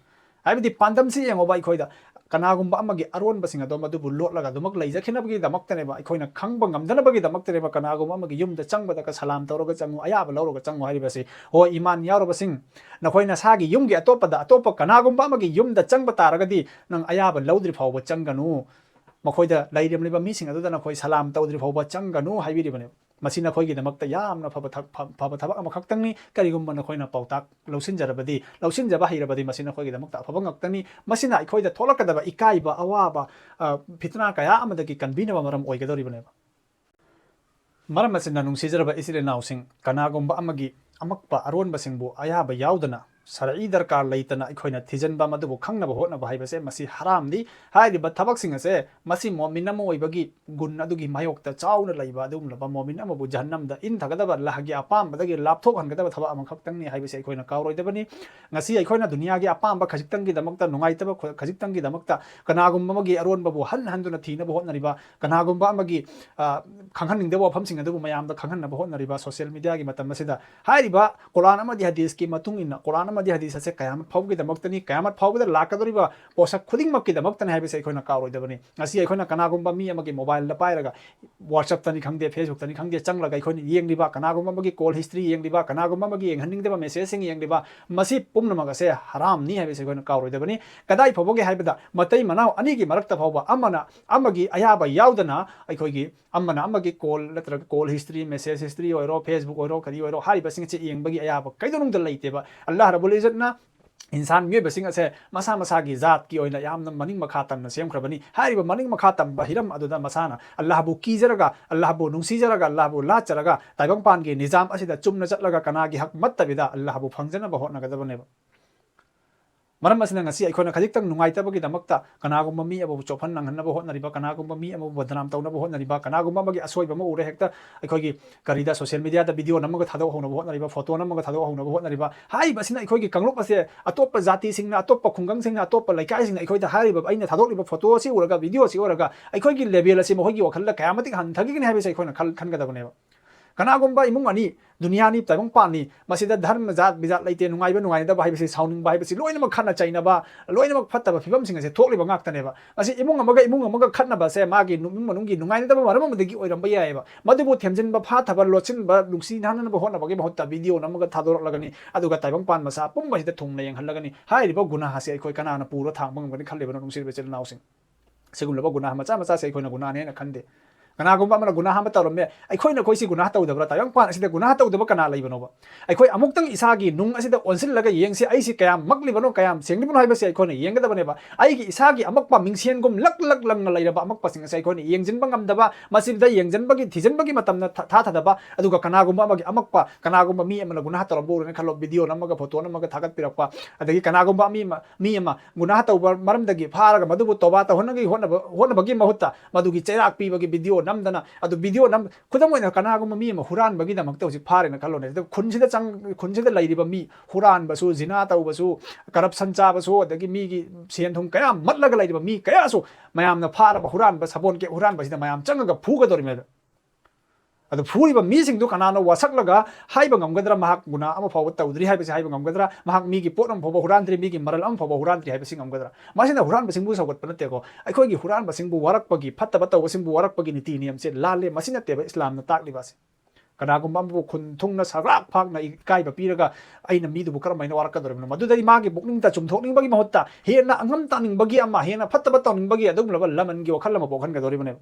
ꯍꯥꯏꯕꯗꯤ ꯄꯥꯟꯗꯝꯁꯤ ꯌꯦꯡꯉꯣꯕ, ꯑꯩꯈꯣꯏꯗ ꯀꯅꯥꯒꯨꯝꯕ ꯑꯃꯒꯤ ꯑꯔꯣꯟꯕꯁꯤꯡ ꯑꯗꯣ ꯃꯗꯨꯕꯨ ꯂꯣꯠꯂꯒ ꯑꯗꯨꯃꯛ ꯂꯩꯖꯈꯤꯅꯕꯒꯤꯗꯃꯛꯇꯅꯦꯕ, ꯑꯩꯈꯣꯏꯅ ꯈꯪꯕ ꯉꯝꯗꯅꯕꯒꯤꯗꯃꯛꯇꯅꯦꯕ ꯀꯅꯥꯒꯨꯝꯕ ꯑꯃꯒꯤ ꯌꯨꯝꯗ ꯆꯪꯕꯗꯒ ꯁꯂꯥꯝ ꯇꯧꯔꯒ ꯆꯪꯉꯨ, ꯑꯌꯥꯕ ꯂꯧꯔꯒ ꯆꯪꯉꯨ ꯍꯥꯏꯔꯤꯕꯁꯤ꯫ ꯍꯣꯏ, ꯏꯃꯥꯟ ꯌꯥꯎꯔꯕꯁꯤꯡ, ꯅꯈꯣꯏ ꯅꯁꯥꯒꯤ ꯌꯨꯝꯒꯤ ꯑꯇꯣꯞꯄꯗ, ꯑꯇꯣꯞꯄ ꯀꯅꯥꯒꯨꯝꯕ ꯑꯃꯒꯤ ꯌꯨꯝꯗ ꯆꯪꯕ ꯇꯥꯔꯒꯗꯤ ꯅꯪ ꯑꯌꯥꯕ ꯂꯧꯗ꯭ꯔꯤ ꯐꯥꯎꯕ ꯆꯪꯒꯅꯨ꯫ ꯃꯈꯣꯏꯗ ꯂꯩꯔꯝꯂꯤꯕ ꯃꯤꯁꯤꯡ ꯑꯗꯨꯗ ꯅꯈꯣꯏ ꯁꯂꯥꯝ ꯇꯧꯗ꯭ꯔꯤ ꯐꯥꯎꯕ ꯆꯪꯒꯅꯨ ꯍꯥꯏꯕꯤꯔꯤꯕꯅꯦꯕ꯫ ꯃꯁꯤ ꯅꯈꯣꯏꯒꯤꯗꯃꯛꯇ ꯌꯥꯝꯅ ꯐꯕ ꯊ-, ꯐ-, ꯐꯕ ꯊꯕꯛ ꯑꯃꯈꯛꯇꯪꯅꯤ, ꯀꯔꯤꯒꯨꯝꯕ ꯅꯈꯣꯏꯅ ꯄꯥꯎꯇꯥꯛ ꯂꯧꯁꯤꯟꯖꯔꯕꯗꯤ, ꯂꯧꯁꯤꯟꯖꯕ ꯍꯩꯔꯕꯗꯤ, ꯃꯁꯤ ꯅꯈꯣꯏꯒꯤꯗꯃꯛꯇ ꯑꯐꯕ ꯉꯥꯛꯇꯅꯤ꯫ ꯃꯁꯤꯅ ꯑꯩꯈꯣꯏꯗ ꯊꯣꯛꯂꯛꯀꯗꯕ ꯏꯀꯥꯏꯕ, ꯑꯋꯥꯕ, ꯑ, ꯐꯤꯇꯅꯥ ꯀꯌꯥ ꯑꯃꯗꯒꯤ ꯀꯟꯕꯤꯅꯕ ꯃꯔꯝ ꯑꯣꯏꯒꯗꯧꯔꯤꯕꯅꯦꯕ꯫ ꯃꯔꯝ ꯑꯁꯤꯅ, ꯅꯨꯡꯁꯤꯖꯔꯕ ꯏꯆꯤꯜ ꯏꯅꯥꯎꯁꯤꯡ, ꯀꯅꯥꯒꯨꯝꯕ ꯑꯃꯒꯤ ꯑꯃꯛꯄ ꯑꯔꯣꯟꯕꯁꯤꯡꯕꯨ ꯑꯌꯥꯕ ꯌꯥꯎꯗꯅ, ꯁꯔꯏ ꯗꯔꯀꯥꯔ ꯂꯩꯇꯅ ꯑꯩꯈꯣꯏꯅ ꯊꯤꯖꯤꯟꯕ, ꯃꯗꯨꯕꯨ ꯈꯪꯅꯕ ꯍꯣꯠꯅꯕ ꯍꯥꯏꯕꯁꯦ, ꯃꯁꯤ ꯍꯔꯥꯝꯅꯤ꯫ ꯍꯥꯏꯔꯤꯕ ꯊꯕꯛꯁꯤꯡ ꯑꯁꯦ, ꯃꯁꯤ ꯃꯣꯃꯤꯟ ꯑꯃ ꯑꯣꯏꯕꯒꯤ ꯒꯨꯟ ꯑꯗꯨꯒꯤ ꯃꯥꯌꯣꯛꯇ ꯆꯥꯎꯅ ꯂꯩꯕ ꯑꯗꯨꯒꯨꯝꯂꯕ ꯃꯣꯃꯤꯟ ꯑꯃꯕꯨ ꯖꯍꯟꯅꯝꯗ ꯏꯟꯊꯒꯗꯕ, ꯑꯜꯂꯥꯍꯒꯤ ꯑꯄꯥꯝꯕꯗꯒꯤ ꯂꯥꯞꯊꯣꯛꯍꯟꯒꯗꯕ ꯊꯕꯛ ꯑꯃꯈꯛꯇꯪꯅꯤ ꯍꯥꯏꯕꯁꯤ ꯑꯩꯈꯣꯏꯅ ꯀꯥꯎꯔꯣꯏꯗꯕꯅꯤ꯫ ꯉꯁꯤ ꯑꯩꯈꯣꯏꯅ ꯗꯨꯅꯤꯌꯥꯒꯤ ꯑꯄꯥꯝꯕ ꯈꯖꯤꯛꯇꯪꯒꯤꯗꯃꯛꯇ, ꯅꯨꯡꯉꯥꯏꯇꯕ ꯈ-, ꯈꯖꯤꯛꯇꯪꯒꯤꯗꯃꯛꯇ ꯀꯅꯥꯒꯨꯝꯕ ꯑꯃꯒꯤ ꯑꯔꯣꯟꯕꯕꯨ ꯍꯟ ꯍꯟꯗꯨꯅ ꯊꯤꯅꯕ ꯍꯣꯠꯅꯔꯤꯕ, ꯀꯅꯥꯒꯨꯝꯕ ꯑꯃꯒꯤ, ꯑ, ꯈꯪꯍꯟꯅꯤꯡꯗꯕ ꯋꯥꯐꯝꯁꯤꯡ ꯑꯗꯨꯕꯨ ꯃꯌꯥꯝꯗ ꯈꯪꯍꯟꯅꯕ ꯍꯣꯠꯅꯔꯤꯕ social mediaꯒꯤ ꯃꯇꯝ ꯑꯁꯤꯗ, ꯍꯥꯏꯔꯤꯕ ꯀꯨꯔꯥꯟ ꯑꯃꯗꯤ ꯍꯗꯤꯁꯀꯤ ꯃꯇꯨꯡ ꯏꯟꯅ, ꯀꯨꯔꯥꯟ ꯑꯃꯗꯤ ꯍꯗꯤꯁ ꯑꯁꯦ ꯀꯌꯥꯃꯠ ꯐꯥꯎꯕꯒꯤꯗꯃꯛꯇꯅꯤ, ꯀꯌꯥꯃꯠ ꯐꯥꯎꯕꯗ ꯂꯥꯛꯀꯗꯧꯔꯤꯕ ꯄꯣꯠꯁꯛ ꯈꯨꯗꯤꯡꯃꯛꯀꯤꯗꯃꯛꯇꯅꯤ ꯍꯥꯏꯕꯁꯤ ꯑꯩꯈꯣꯏꯅ ꯀꯥꯎꯔꯣꯏꯗꯕꯅꯤ꯫ ꯉꯁꯤ ꯑꯩꯈꯣꯏꯅ ꯀꯅꯥꯒꯨꯝꯕ ꯃꯤ ꯑꯃꯒꯤ mobileꯗ ꯄꯥꯏꯔꯒ, WhatsAppꯇꯅꯤ ꯈꯪꯗꯦ, Facebookꯇꯅꯤ ꯈꯪꯗꯦ, ꯆꯪꯂꯒ ꯑꯩꯈꯣꯏꯅ ꯌꯦꯡꯂꯤꯕ, ꯀꯅꯥꯒꯨꯝꯕ ꯑꯃꯒꯤ call history ꯌꯦꯡꯂꯤꯕ, ꯀꯅꯥꯒꯨꯝꯕ ꯑꯃꯒꯤ ꯌꯦꯡꯍꯟꯅꯤꯡꯗꯕ messageꯁꯤꯡ ꯌꯦꯡꯂꯤꯕ, ꯃꯁꯤ ꯄꯨꯝꯅꯃꯛ ꯑꯁꯦ ꯍꯔꯥꯝꯅꯤ ꯍꯥꯏꯕꯁꯤ ꯑꯩꯈꯣꯏꯅ ꯀꯥꯎꯔꯣꯏꯗꯕꯅꯤ꯫ ꯀꯗꯥꯏ ꯐꯥꯎꯕꯒꯤ ꯍꯥꯏꯕꯗ, ꯃꯇꯩ ꯃꯅꯥꯎ ꯑꯅꯤꯒꯤ ꯃꯔꯛꯇ ꯐꯥꯎꯕ ꯑꯃꯅ ꯑꯃꯒꯤ ꯑꯌꯥꯕ ꯌꯥꯎꯗꯅ ꯑꯩꯈꯣꯏꯒꯤ ꯑꯃꯅ ꯑꯃꯒꯤ call ꯅꯠꯇ꯭ꯔꯒ call history, message history ꯑꯣꯏꯔꯣ, Facebook ꯑꯣꯏꯔꯣ, ꯀꯔꯤ ꯑꯣꯏꯔꯣ, ꯍꯥꯏꯔꯤꯕꯁꯤꯡ ꯑꯁꯤ ꯌꯦꯡꯕꯒꯤ ꯑꯌꯥꯕ ꯀꯩꯗꯧꯅꯨꯡꯗ ꯂꯩꯇꯦꯕ꯫ ꯑꯜꯂꯥꯍ ꯔꯕꯨꯜ ꯏꯖꯠꯅ ꯏꯟꯁꯥꯟ ꯃꯤꯑꯣꯏꯕꯁꯤꯡ ꯑꯁꯦ ꯃꯁꯥ ꯃꯁꯥꯒꯤ ꯖꯥꯠꯀꯤ ꯑꯣꯏꯅ ꯌꯥꯝꯅ ꯃꯅꯤꯡ ꯃꯈꯥ ꯇꯝꯅ ꯁꯦꯝꯈ꯭ꯔꯕꯅꯤ꯫ ꯍꯥꯏꯔꯤꯕ ꯃꯅꯤꯡ ꯃꯈꯥ ꯇꯝꯕ ꯍꯤꯔꯝ ꯑꯗꯨꯗ ꯃꯁꯥꯅ ꯑꯜꯂꯥꯍꯕꯨ ꯀꯤꯖꯔꯒ, ꯑꯜꯂꯥꯍꯕꯨ ꯅꯨꯡꯁꯤꯖꯔꯒ, ꯑꯜꯂꯥꯍꯕꯨ ꯂꯥꯠꯆꯔꯒ, ꯇꯥꯏꯕꯪꯄꯥꯟꯒꯤ ꯅꯤꯖꯥꯝ ꯑꯁꯤꯗ ꯆꯨꯝꯅ ꯆꯠꯂꯒ ꯀꯅꯥꯒꯤ ꯍꯛ ꯃꯠꯇꯕꯤꯗ ꯑꯜꯂꯥꯍꯕꯨ ꯐꯪꯖꯅꯕ ꯍꯣꯠꯅꯒꯗꯕꯅꯦꯕ꯫ ꯃꯔꯝ ꯑꯁꯤꯅ ꯉꯁꯤ ꯑꯩꯈꯣꯏꯅ ꯈꯖꯤꯛꯇꯪ ꯅꯨꯡꯉꯥꯏꯇꯕꯒꯤꯗꯃꯛꯇ ꯀꯅꯥꯒꯨꯝꯕ ꯃꯤ ꯑꯃꯕꯨ ꯆꯣꯞꯍꯟ ꯅꯪꯍꯟꯅꯕ ꯍꯣꯠꯅꯔꯤꯕ, ꯀꯅꯥꯒꯨꯝꯕ ꯃꯤ ꯑꯃꯕꯨ ꯕꯗꯅꯥꯝ ꯇꯧꯅꯕ ꯍꯣꯠꯅꯔꯤꯕ, ꯀꯅꯥꯒꯨꯝꯕ ꯑꯃꯒꯤ ꯑꯁꯣꯏꯕ ꯑꯃ ꯎꯔꯦ ꯍꯦꯛꯇ ꯑꯩꯈꯣꯏꯒꯤ ꯀꯔꯤꯗ social media ꯗ video ꯅꯝꯃꯒ ꯊꯥꯗꯣꯛꯍꯧꯅꯕ ꯍꯣꯠꯅꯔꯤꯕ, photo ꯅꯝꯃꯒ ꯊꯥꯗꯣꯛꯍꯧꯅꯕ ꯍꯣꯠꯅꯔꯤꯕ, ꯍꯥꯏꯔꯤꯕ ꯑꯁꯤꯅ ꯑꯩꯈꯣꯏꯒꯤ ꯀꯥꯡꯂꯨꯞ ꯑꯁꯦ ꯑꯇꯣꯞꯄ ꯖꯥꯇꯤꯁꯤꯡꯅ, ꯑꯇꯣꯞꯄ ꯈꯨꯡꯒꯪꯁꯤꯡꯅ, ꯑꯇꯣꯞꯄ ꯂꯩꯀꯥꯏꯁꯤꯡꯅ ꯑꯩꯈꯣꯏꯗ ꯍꯥꯏꯔꯤꯕ, ꯑꯩꯅ ꯊꯥꯗꯣꯛꯂꯤꯕ photo ꯑꯁꯤ ꯎꯔꯒ, video ꯑꯁꯤ ꯎꯔꯒ ꯑꯩꯈꯣꯏꯒꯤ level ꯑꯁꯤ ꯃꯈꯣꯏꯒꯤ ꯋꯥꯈꯜꯗ ꯀꯌꯥ ꯃꯇꯤꯛ ꯍꯟꯊꯈꯤꯒꯅꯤ ꯍꯥꯏꯕꯁꯤ ꯑꯩꯈꯣꯏꯅ ꯈꯜ-, ꯈꯟꯒꯗꯕꯅꯦꯕ꯫ ꯀꯅꯥꯒꯨꯝꯕ ꯏꯃꯨꯡ ꯑꯅꯤ, ꯗꯨꯅꯤꯌꯥꯅꯤ, ꯇꯥꯏꯕꯪꯄꯥꯟꯅꯤ, ꯃꯁꯤꯗ ꯙꯔꯃ, ꯖꯥꯠ ꯕꯤꯖꯥꯠ ꯂꯩꯇꯦ, ꯅꯨꯡꯉꯥꯏꯕ ꯅꯨꯡꯉꯥꯏꯅꯗꯕ ꯍꯥꯏꯕꯁꯤ, ꯁꯥꯎꯅꯤꯡꯕ ꯍꯥꯏꯕꯁꯤ, ꯂꯣꯏꯅꯃꯛ ꯈꯠꯅ ꯆꯩꯅꯕ, ꯂꯣꯏꯅꯃꯛ ꯐꯠꯇꯕ ꯐꯤꯕꯝꯁꯤꯡ ꯑꯁꯦ ꯊꯣꯛꯂꯤꯕ ꯉꯥꯛꯇꯅꯦꯕ꯫ ꯃꯁꯤ ꯏꯃꯨꯡ ꯑꯃꯒ ꯏꯃꯨꯡ ꯑꯃꯒ ꯈꯠꯅꯕꯁꯦ ꯃꯥꯒꯤ ꯏꯃꯨꯡ ꯃꯅꯨꯡꯒꯤ ꯅꯨꯡꯉꯥꯏꯅꯗꯕ ꯃꯔꯝ ꯑꯃꯗꯒꯤ ꯑꯣꯏꯔꯝꯕ ꯌꯥꯏꯑꯕ꯫ ꯃꯗꯨꯕꯨ ꯊꯦꯝꯖꯤꯟꯕ, ꯐꯥꯊꯕ, ꯂꯣꯠꯁꯤꯟꯕ, ꯅꯨꯡꯁꯤ ꯅꯥꯟꯅꯅꯕ ꯍꯣꯠꯅꯕꯒꯤ ꯃꯍꯨꯠꯇ video ꯅꯝꯃꯒ ꯊꯥꯗꯣꯔꯛꯂꯒꯅꯤ, ꯑꯗꯨꯒ ꯇꯥꯏꯕꯪꯄꯥꯟ ꯃꯆꯥ ꯑꯄꯨꯝꯕꯁꯤꯗ ꯊꯨꯡꯅ ꯌꯦꯡꯍꯜꯂꯒꯅꯤ꯫ ꯍꯥꯏꯔꯤꯕ ꯒꯨꯅꯥꯍ ꯑꯁꯦ ꯑꯩꯈꯣꯏ ꯀꯅꯥꯅ ꯄꯨꯔ ꯊꯥꯡꯕ ꯉꯝꯒꯅꯤ ꯈꯜꯂꯤꯕꯅꯣ, ꯅꯨꯡꯁꯤꯔꯤꯕ ꯏꯆꯤꯜ ꯏꯅꯥꯎꯁꯤꯡ? ꯁꯤꯒꯨꯝꯂꯕ ꯒꯨꯅꯥꯍ ꯃꯆꯥ ꯃꯆꯥꯁꯦ ꯑꯩꯈꯣꯏꯅ ꯒꯨꯅꯥꯍꯅꯦꯅ ꯈꯟꯗꯦ꯫ ꯀꯅꯥꯒꯨꯝꯕ ꯑꯃꯅ ꯒꯨꯅꯥꯍ ꯑꯃ ꯇꯧꯔꯝꯃꯦ, ꯑꯩꯈꯣꯏꯅ ꯑꯩꯈꯣꯏꯁꯤ ꯒꯨꯅꯥꯍ ꯇꯧꯗꯕ꯭ꯔꯥ? ꯇꯥꯏꯕꯪꯄꯥꯟ ꯑꯁꯤꯗ ꯒꯨꯅꯥꯍ ꯇꯧꯗꯕ ꯀꯅꯥ ꯂꯩꯕꯅꯣꯕ? ꯑꯩꯈꯣꯏ ꯑꯃꯨꯛꯇꯪ ꯏꯁꯥꯒꯤ ꯅꯨꯡ ꯑꯁꯤꯗ ꯑꯣꯟꯁꯤꯜꯂꯒ ꯌꯦꯡꯁꯤ, ꯑꯩꯁꯤ ꯀꯌꯥꯝ ꯃꯛꯂꯤꯕꯅꯣ, ꯀꯌꯥꯝ ꯁꯦꯡꯂꯤꯕꯅꯣ ꯍꯥꯏꯕꯁꯦ ꯑꯩꯈꯣꯏꯅ ꯌꯦꯡꯒꯗꯕꯅꯦꯕ꯫ ꯑꯩꯒꯤ ꯏꯁꯥꯒꯤ ꯑꯃꯛꯄ ꯃꯤꯡꯁꯦꯟꯒꯨꯝ ꯂꯛ ꯂꯛ ꯂꯪꯅ ꯂꯩꯔꯕ ꯑꯃꯛꯄꯁꯤꯡ ꯑꯁꯦ ꯑꯩꯈꯣꯏꯅ ꯌꯦꯡꯁꯤꯟꯕ ꯉꯝꯗꯕ, ꯃꯁꯤꯗ ꯌꯦꯡꯁꯤꯟꯕꯒꯤ, ꯊꯤꯖꯤꯟꯕꯒꯤ ꯃꯇꯝꯗ ꯊ-, ꯊꯥꯊꯗꯕ, ꯑꯗꯨꯒ ꯀꯅꯥꯒꯨꯝꯕ ꯑꯃꯒꯤ ꯑꯃꯛꯄ, ꯀꯅꯥꯒꯨꯝꯕ ꯃꯤ ꯑꯃꯅ ꯒꯨꯅꯥꯍ ꯇꯧꯔꯝꯕ ꯎꯔꯦꯅ ꯈꯜꯂꯣ, video ꯅꯝꯃꯒ photo ꯅꯝꯃꯒ ꯊꯥꯒꯠꯄꯤꯔꯛꯄ, ꯑꯗꯒꯤ ꯀꯅꯥꯒꯨꯝꯕ ꯃꯤ ꯑꯃ, ꯃꯤ ꯑꯃ ꯒꯨꯅꯥꯍ ꯇꯧꯕ ꯃꯔꯝꯗꯒꯤ ꯐꯥꯔꯒ ꯃꯗꯨꯕꯨ ꯇꯧꯕꯥ ꯇꯧꯍꯟꯅꯕꯒꯤ ꯍꯣꯠꯅꯕ, ꯍꯣꯠꯅꯕꯒꯤ ꯃꯍꯨꯠꯇ ꯃꯗꯨꯒꯤ ꯆꯩꯔꯥꯛ ꯄꯤꯕꯒꯤ video ꯅꯝꯗꯅ, ꯑꯗꯨ video ꯅꯝ-, ꯈꯨꯗꯝ ꯑꯣꯏꯅ ꯀꯅꯥꯒꯨꯝꯕ ꯃꯤ ꯑꯃ ꯍꯨꯔꯥꯟꯕꯒꯤꯗꯃꯛꯇ ꯍꯧꯖꯤꯛ ꯐꯥꯔꯦꯅ ꯈꯜꯂꯣꯅꯦ꯫ ꯑꯗꯨ ꯈꯨꯟꯁꯤꯗ ꯆꯪ-, ꯈꯨꯟꯁꯤꯗ ꯂꯩꯔꯤꯕ ꯃꯤ ꯍꯨꯔꯥꯟꯕꯁꯨ, ꯖꯤꯅꯥ ꯇꯧꯕꯁꯨ, corruption ꯆꯥꯕꯁꯨ, ꯑꯗꯒꯤ ꯃꯤꯒꯤ ꯁꯦꯟ ꯊꯨꯝ ꯀꯌꯥ ꯃꯠꯂꯒ ꯂꯩꯔꯤꯕ ꯃꯤ ꯀꯌꯥꯁꯨ ꯃꯌꯥꯝꯅ ꯐꯥꯔꯕ ꯍꯨꯔꯥꯟꯕ, ꯁꯥꯕꯣꯟ ꯀꯦꯛ ꯍꯨꯔꯥꯟꯕꯁꯤꯗ ꯃꯌꯥꯝ ꯆꯪꯉꯒ ꯐꯨꯒꯗꯧꯔꯤꯃꯦꯕ꯫ ꯑꯗꯨ ꯐꯨꯔꯤꯕ ꯃꯤꯁꯤꯡꯗꯨ ꯀꯅꯥꯅ ꯋꯥꯁꯛꯂꯒ ꯍꯥꯏꯕ ꯉꯝꯒꯗ꯭ꯔꯥ? ꯃꯍꯥꯛ ꯒꯨꯅꯥ ꯑꯃ ꯐꯥꯎꯕ ꯇꯧꯗ꯭ꯔꯤ ꯍꯥꯏꯕꯁꯤ ꯍꯥꯏꯕ ꯉꯝꯒꯗ꯭ꯔꯥ? ꯃꯍꯥꯛ ꯃꯤꯒꯤ ꯄꯣꯠ ꯑꯃ ꯐꯥꯎꯕ ꯍꯨꯔꯥꯟꯗ꯭ꯔꯤ, ꯃꯤꯒꯤ ꯃꯔꯜ ꯑꯃ ꯐꯥꯎꯕ ꯍꯨꯔꯥꯟꯗ꯭ꯔꯤ ꯍꯥꯏꯕꯁꯤ ꯉꯝꯒꯗ꯭ꯔꯥ? ꯃꯁꯤꯅ ꯍꯨꯔꯥꯟꯕꯁꯤꯡꯕꯨ ꯁꯧꯒꯠꯄ ꯅꯠꯇꯦꯀꯣ꯫ ꯑꯩꯈꯣꯏꯒꯤ ꯍꯨꯔꯥꯟꯕꯁꯤꯡꯕꯨ ꯋꯥꯔꯛꯄꯒꯤ, ꯐꯠꯇꯕ ꯇꯧꯕꯁꯤꯡꯕꯨ ꯋꯥꯔꯛꯄꯒꯤ ꯅꯤꯇꯤ ꯅꯤꯌꯝꯁꯦ ꯂꯥꯜꯂꯦ꯫ ꯃꯁꯤ ꯅꯠꯇꯦꯕ ꯏꯁꯂꯥꯝꯅ ꯇꯥꯛꯂꯤꯕ ꯑꯁꯤ꯫ ꯀꯅꯥꯒꯨꯝꯕ ꯑꯃꯕꯨ ꯈꯨꯟ ꯊꯨꯡꯅ ꯁꯒ꯭ꯔꯥꯛ ꯐꯥꯛꯅ ꯏꯀꯥꯏꯕ ꯄꯤꯔꯒ ꯑꯩꯅ ꯃꯤꯗꯨꯕꯨ ꯀꯔꯝꯍꯥꯏꯅ ꯋꯥꯔꯛꯀꯗꯧꯔꯤꯕꯅꯣ? ꯃꯗꯨꯗꯩ ꯃꯥꯒꯤ ꯄꯨꯛꯅꯤꯡ ꯆꯨꯝꯊꯣꯛꯅꯤꯡꯕꯒꯤ ꯃꯍꯨꯠꯇ ꯍꯦꯟꯅ ꯑꯉꯝ ꯇꯥꯅꯤꯡꯕꯒꯤ ꯑꯃ, ꯍꯦꯟꯅ ꯐꯠꯇꯕ ꯇꯧꯅꯤꯡꯕꯒꯤ ꯑꯗꯨꯒꯨꯝꯂꯕ ꯂꯃꯟꯒꯤ ꯋꯥꯈꯜ ꯑꯃ ꯄꯣꯛꯍꯟꯒꯗꯧꯔꯤꯕꯅꯦꯕ꯫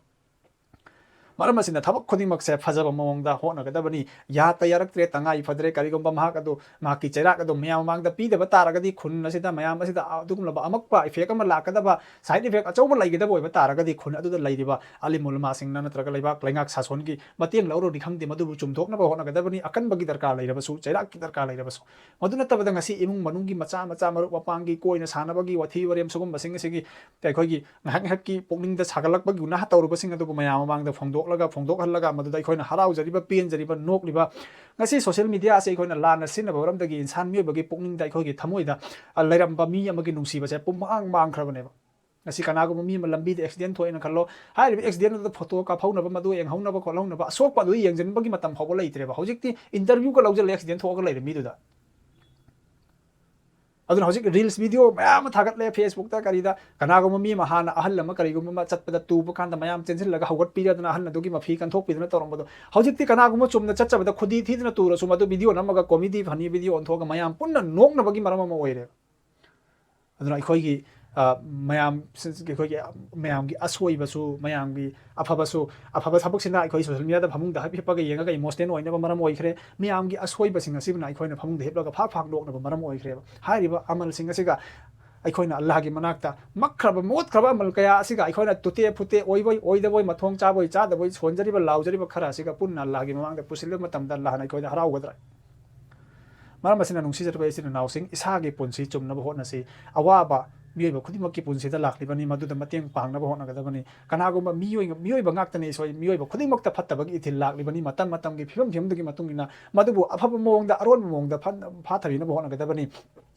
ꯃꯔꯝ ꯑꯁꯤꯅ ꯊꯕꯛ ꯈꯨꯗꯤꯡꯃꯛꯁꯦ ꯐꯖꯕ ꯃꯑꯣꯡꯗ ꯍꯣꯠꯅꯒꯗꯕꯅꯤ꯫ ꯌꯥꯠꯇ ꯌꯥꯔꯛꯇ꯭ꯔꯦ, ꯇꯉꯥꯏ ꯐꯗ꯭ꯔꯦ, ꯀꯔꯤꯒꯨꯝꯕ ꯃꯍꯥꯛ ꯑꯗꯨ ꯃꯍꯥꯛꯀꯤ ꯆꯩꯔꯥꯛ ꯑꯗꯨ ꯃꯌꯥꯝ ꯃꯃꯥꯡꯗ ꯄꯤꯗꯕ ꯇꯥꯔꯒꯗꯤ ꯈꯨꯟ ꯑꯁꯤꯗ, ꯃꯌꯥꯝ ꯑꯁꯤꯗ ꯑꯗꯨꯒꯨꯝꯂꯕ ꯑꯃꯛꯄ effect ꯑꯃ ꯂꯥꯛꯀꯗꯕ, side effect ꯑꯆꯧꯕ ꯂꯩꯒꯗꯕ ꯑꯣꯏꯕ ꯇꯥꯔꯒꯗꯤ ꯈꯨꯟ ꯑꯗꯨꯗ ꯂꯩꯔꯤꯕ ꯑꯂꯤꯝ ꯎꯂꯃꯥꯁꯤꯡꯅ ꯅꯠꯇ꯭ꯔꯒ ꯂꯩꯕꯥꯛ ꯂꯩꯉꯥꯛ ꯁꯥꯁꯣꯟꯒꯤ ꯃꯇꯦꯡ ꯂꯧꯔꯨꯅꯤ ꯈꯪꯗꯦ, ꯃꯗꯨꯕꯨ ꯆꯨꯝꯊꯣꯛꯅꯕ ꯍꯣꯠꯅꯒꯗꯕꯅꯤ꯫ ꯑꯀꯟꯕꯒꯤ ꯗꯔꯀꯥꯔ ꯂꯩꯔꯕꯁꯨ, ꯆꯩꯔꯥꯛꯀꯤ ꯗꯔꯀꯥꯔ ꯂꯩꯔꯕꯁꯨ꯫ ꯃꯗꯨ ꯅꯠꯇꯕꯗ ꯉꯁꯤ ꯏꯃꯨꯡ ꯃꯅꯨꯡꯒꯤ ꯃꯆꯥ ꯃꯆꯥ, ꯃꯔꯨꯞ ꯃꯄꯥꯡꯒꯤ ꯀꯣꯏꯅ ꯁꯥꯟꯅꯕꯒꯤ ꯋꯥꯊꯤ ꯋꯥꯔꯦꯝ ꯁꯤꯒꯨꯝꯕꯁꯤꯡ ꯑꯁꯤꯒꯤ ꯑꯩꯈꯣꯏꯒꯤ ꯉꯥꯏꯍꯥꯛ ꯉꯥꯏꯍꯥꯛꯀꯤ ꯄꯨꯛꯅꯤꯡꯗ ꯁꯥꯒꯠꯂꯛꯄꯒꯤ ꯒꯨꯅꯥꯍ ꯇꯧꯔꯨꯕꯁꯤꯡ ꯑꯗꯨꯕꯨ ꯃꯌꯥꯝ ꯃꯃꯥꯡꯗ ꯐꯣꯡꯗꯣꯛꯂꯒ, ꯐꯣꯡꯗꯣꯛꯍꯜꯂꯒ, ꯃꯗꯨꯗ ꯑꯩꯈꯣꯏꯅ ꯍꯔꯥꯎꯖꯔꯤꯕ, ꯄꯦꯟꯖꯔꯤꯕ, ꯅꯣꯛꯂꯤꯕ, ꯉꯁꯤ social media ꯑꯁꯤ ꯑꯩꯈꯣꯏꯅ ꯂꯥꯟꯅ ꯁꯤꯖꯤꯟꯅꯕ ꯃꯔꯝꯗꯒꯤ ꯏꯟꯁꯥꯟ ꯃꯤꯑꯣꯏꯕꯒꯤ ꯄꯨꯛꯅꯤꯡꯗ, ꯑꯩꯈꯣꯏꯒꯤ ꯊꯃꯣꯏꯗ, ꯑ, ꯂꯩꯔꯝꯕ ꯃꯤ ꯑꯃꯒꯤ ꯅꯨꯡꯁꯤꯕꯁꯦ ꯄꯨꯝꯃꯥꯡ ꯃꯥꯡꯈ꯭ꯔꯕꯅꯦꯕ꯫ ꯉꯁꯤ ꯀꯅꯥꯒꯨꯝꯕ ꯃꯤ ꯑꯃ ꯂꯝꯕꯤꯗ accident ꯊꯣꯛꯑꯦꯅ ꯈꯜꯂꯣ, ꯍꯥꯏꯔꯤꯕ accident ꯑꯗꯨꯗ photo ꯀꯥꯞꯍꯧꯅꯕ, ꯃꯗꯨ ꯌꯦꯡꯍꯧꯅꯕ ꯈꯣꯠꯍꯧꯅꯕ, ꯑꯁꯣꯛꯄ ꯑꯗꯨ ꯌꯦꯡꯁꯤꯟꯕꯒꯤ ꯃꯇꯝ ꯐꯥꯎꯕ ꯂꯩꯇ꯭ꯔꯦꯕ꯫ ꯍꯧꯖꯤꯛꯇꯤ interview ꯒ ꯂꯧꯁꯤꯜꯂꯦ, accident ꯊꯣꯛꯑꯒ ꯂꯩꯔꯦ ꯃꯤꯗꯨꯗ꯫ ꯑꯗꯨꯅ ꯍꯧꯖꯤꯛ reels video ꯃꯌꯥꯝ ꯑꯃ ꯊꯥꯒꯠꯂꯦ Facebook ꯇ ꯀꯔꯤꯗ, ꯀꯅꯥꯒꯨꯝꯕ ꯃꯤ ꯑꯃ ꯍꯥꯟꯅ ꯑꯍꯜ ꯑꯃ ꯀꯔꯤꯒꯨꯝꯕ ꯑꯃ ꯆꯠꯄꯗ ꯇꯨꯕ ꯀꯥꯟꯗ ꯃꯌꯥꯝ ꯆꯦꯟꯁꯤꯜꯂꯒ ꯍꯧꯒꯠꯄꯤꯔꯗꯅ ꯑꯍꯜ ꯑꯗꯨꯒꯤ ꯃꯐꯤ ꯀꯟꯊꯣꯛꯄꯤꯗꯅ ꯇꯧꯔꯝꯕꯗꯣ, ꯍꯧꯖꯤꯛꯇꯤ ꯀꯅꯥꯒꯨꯝꯕ ꯆꯨꯝꯅ ꯆꯠꯆꯕꯗ ꯈꯨꯗꯤ ꯊꯤꯗꯅ ꯇꯨꯔꯁꯨ ꯃꯗꯨ video ꯅꯝꯃꯒ comedy funny video ꯑꯣꯟꯊꯣꯛꯑꯒ ꯃꯌꯥꯝ ꯄꯨꯟꯅ ꯅꯣꯛꯅꯕꯒꯤ ꯃꯔꯝ ꯑꯃ ꯑꯣꯏꯔꯦ꯫ ꯑꯗꯨꯅ ꯑꯩꯈꯣꯏꯒꯤ, ꯑ, ꯃꯌꯥꯝ, ꯑꯩꯈꯣꯏꯒꯤ ꯃꯌꯥꯝꯒꯤ ꯑꯁꯣꯏꯕꯁꯨ, ꯃꯌꯥꯝꯒꯤ ꯑꯐꯕꯁꯨ, ꯑꯐꯕ ꯊꯕꯛꯁꯤꯅ ꯑꯩꯈꯣꯏ social media ꯗ ꯐꯃꯨꯡꯗ ꯍꯤꯞ-, ꯍꯤꯞꯄꯒ ꯌꯦꯡꯉꯒ emotional ꯑꯣꯏꯅꯕ ꯃꯔꯝ ꯑꯣꯏꯈ꯭ꯔꯦ꯫ ꯃꯌꯥꯝꯒꯤ ꯑꯁꯣꯏꯕꯁꯤꯡ ꯑꯁꯤꯕꯨꯅ ꯑꯩꯈꯣꯏꯅ ꯐꯃꯨꯡꯗ ꯍꯤꯞꯂꯒ ꯐꯥꯛ ꯐꯥꯛ ꯅꯣꯛꯅꯕ ꯃꯔꯝ ꯑꯣꯏꯈ꯭ꯔꯦꯕ꯫ ꯍꯥꯏꯔꯤꯕ ꯑꯃꯜꯁꯤꯡ ꯑꯁꯤꯒ ꯑꯩꯈꯣꯏꯅ ꯑꯜꯂꯥꯍꯒꯤ ꯃꯅꯥꯛꯇ ꯃꯛꯈ꯭ꯔꯕ, ꯃꯣꯠꯈ꯭ꯔꯕ ꯑꯃꯜ ꯀꯌꯥ ꯑꯁꯤꯒ ꯑꯩꯈꯣꯏꯅ ꯇꯨꯇꯦ ꯐꯨꯇꯦ, ꯑꯣꯏꯕꯣꯏ ꯑꯣꯏꯗꯕꯣꯏ, ꯃꯊꯣꯡ ꯆꯥꯕꯣꯏ ꯆꯥꯗꯕꯣꯏ ꯁꯣꯟꯖꯔꯤꯕ, ꯂꯥꯎꯖꯔꯤꯕ ꯈꯔ ꯑꯁꯤꯒ ꯄꯨꯟꯅ ꯑꯜꯂꯥꯍꯒꯤ ꯃꯃꯥꯡꯗ ꯄꯨꯁꯤꯜꯂꯕ ꯃꯇꯝꯗ ꯑꯜꯂꯥꯍꯅ ꯑꯩꯈꯣꯏꯗ ꯍꯔꯥꯎꯒꯗ꯭ꯔꯥ? ꯃꯔꯝ ꯑꯁꯤꯅ, ꯅꯨꯡꯁꯤꯖꯔꯕ ꯏꯆꯤꯟ ꯏꯅꯥꯎꯁꯤꯡ, ꯏꯁꯥꯒꯤ ꯄꯨꯟꯁꯤ ꯆꯨꯝꯅꯕ ꯍꯣꯠꯅꯁꯤ꯫ ꯑꯋꯥꯕ ꯃꯤꯑꯣꯏꯕ ꯈꯨꯗꯤꯡꯃꯛꯀꯤ ꯄꯨꯟꯁꯤꯗ ꯂꯥꯛꯂꯤꯕꯅꯤ, ꯃꯗꯨꯗ ꯃꯇꯦꯡ ꯄꯥꯡꯅꯕ ꯍꯣꯠꯅꯒꯗꯕꯅꯤ꯫ ꯀꯅꯥꯒꯨꯝꯕ ꯃꯤꯑꯣꯏ-, ꯃꯤꯑꯣꯏꯕ ꯉꯥꯛꯇꯅꯤ ꯁꯣꯏ-, ꯃꯤꯑꯣꯏꯕ ꯈꯨꯗꯤꯡꯃꯛꯇ ꯐꯠꯇꯕꯒꯤ ꯏꯊꯤꯜ ꯂꯥꯛꯂꯤꯕꯅꯤ꯫ ꯃꯇꯝ ꯃꯇꯝꯒꯤ ꯐꯤꯕꯝ ꯐꯤꯕꯝꯗꯨꯒꯤ ꯃꯇꯨꯡ ꯏꯟꯅ ꯃꯗꯨꯕꯨ ꯑꯐꯕ ꯃꯑꯣꯡꯗ, ꯑꯔꯣꯟꯕ ꯃꯑꯣꯡꯗ ꯐꯠ-, ꯐꯥꯊꯕꯤꯅꯕ ꯍꯣꯠꯅꯒꯗꯕꯅꯤ꯫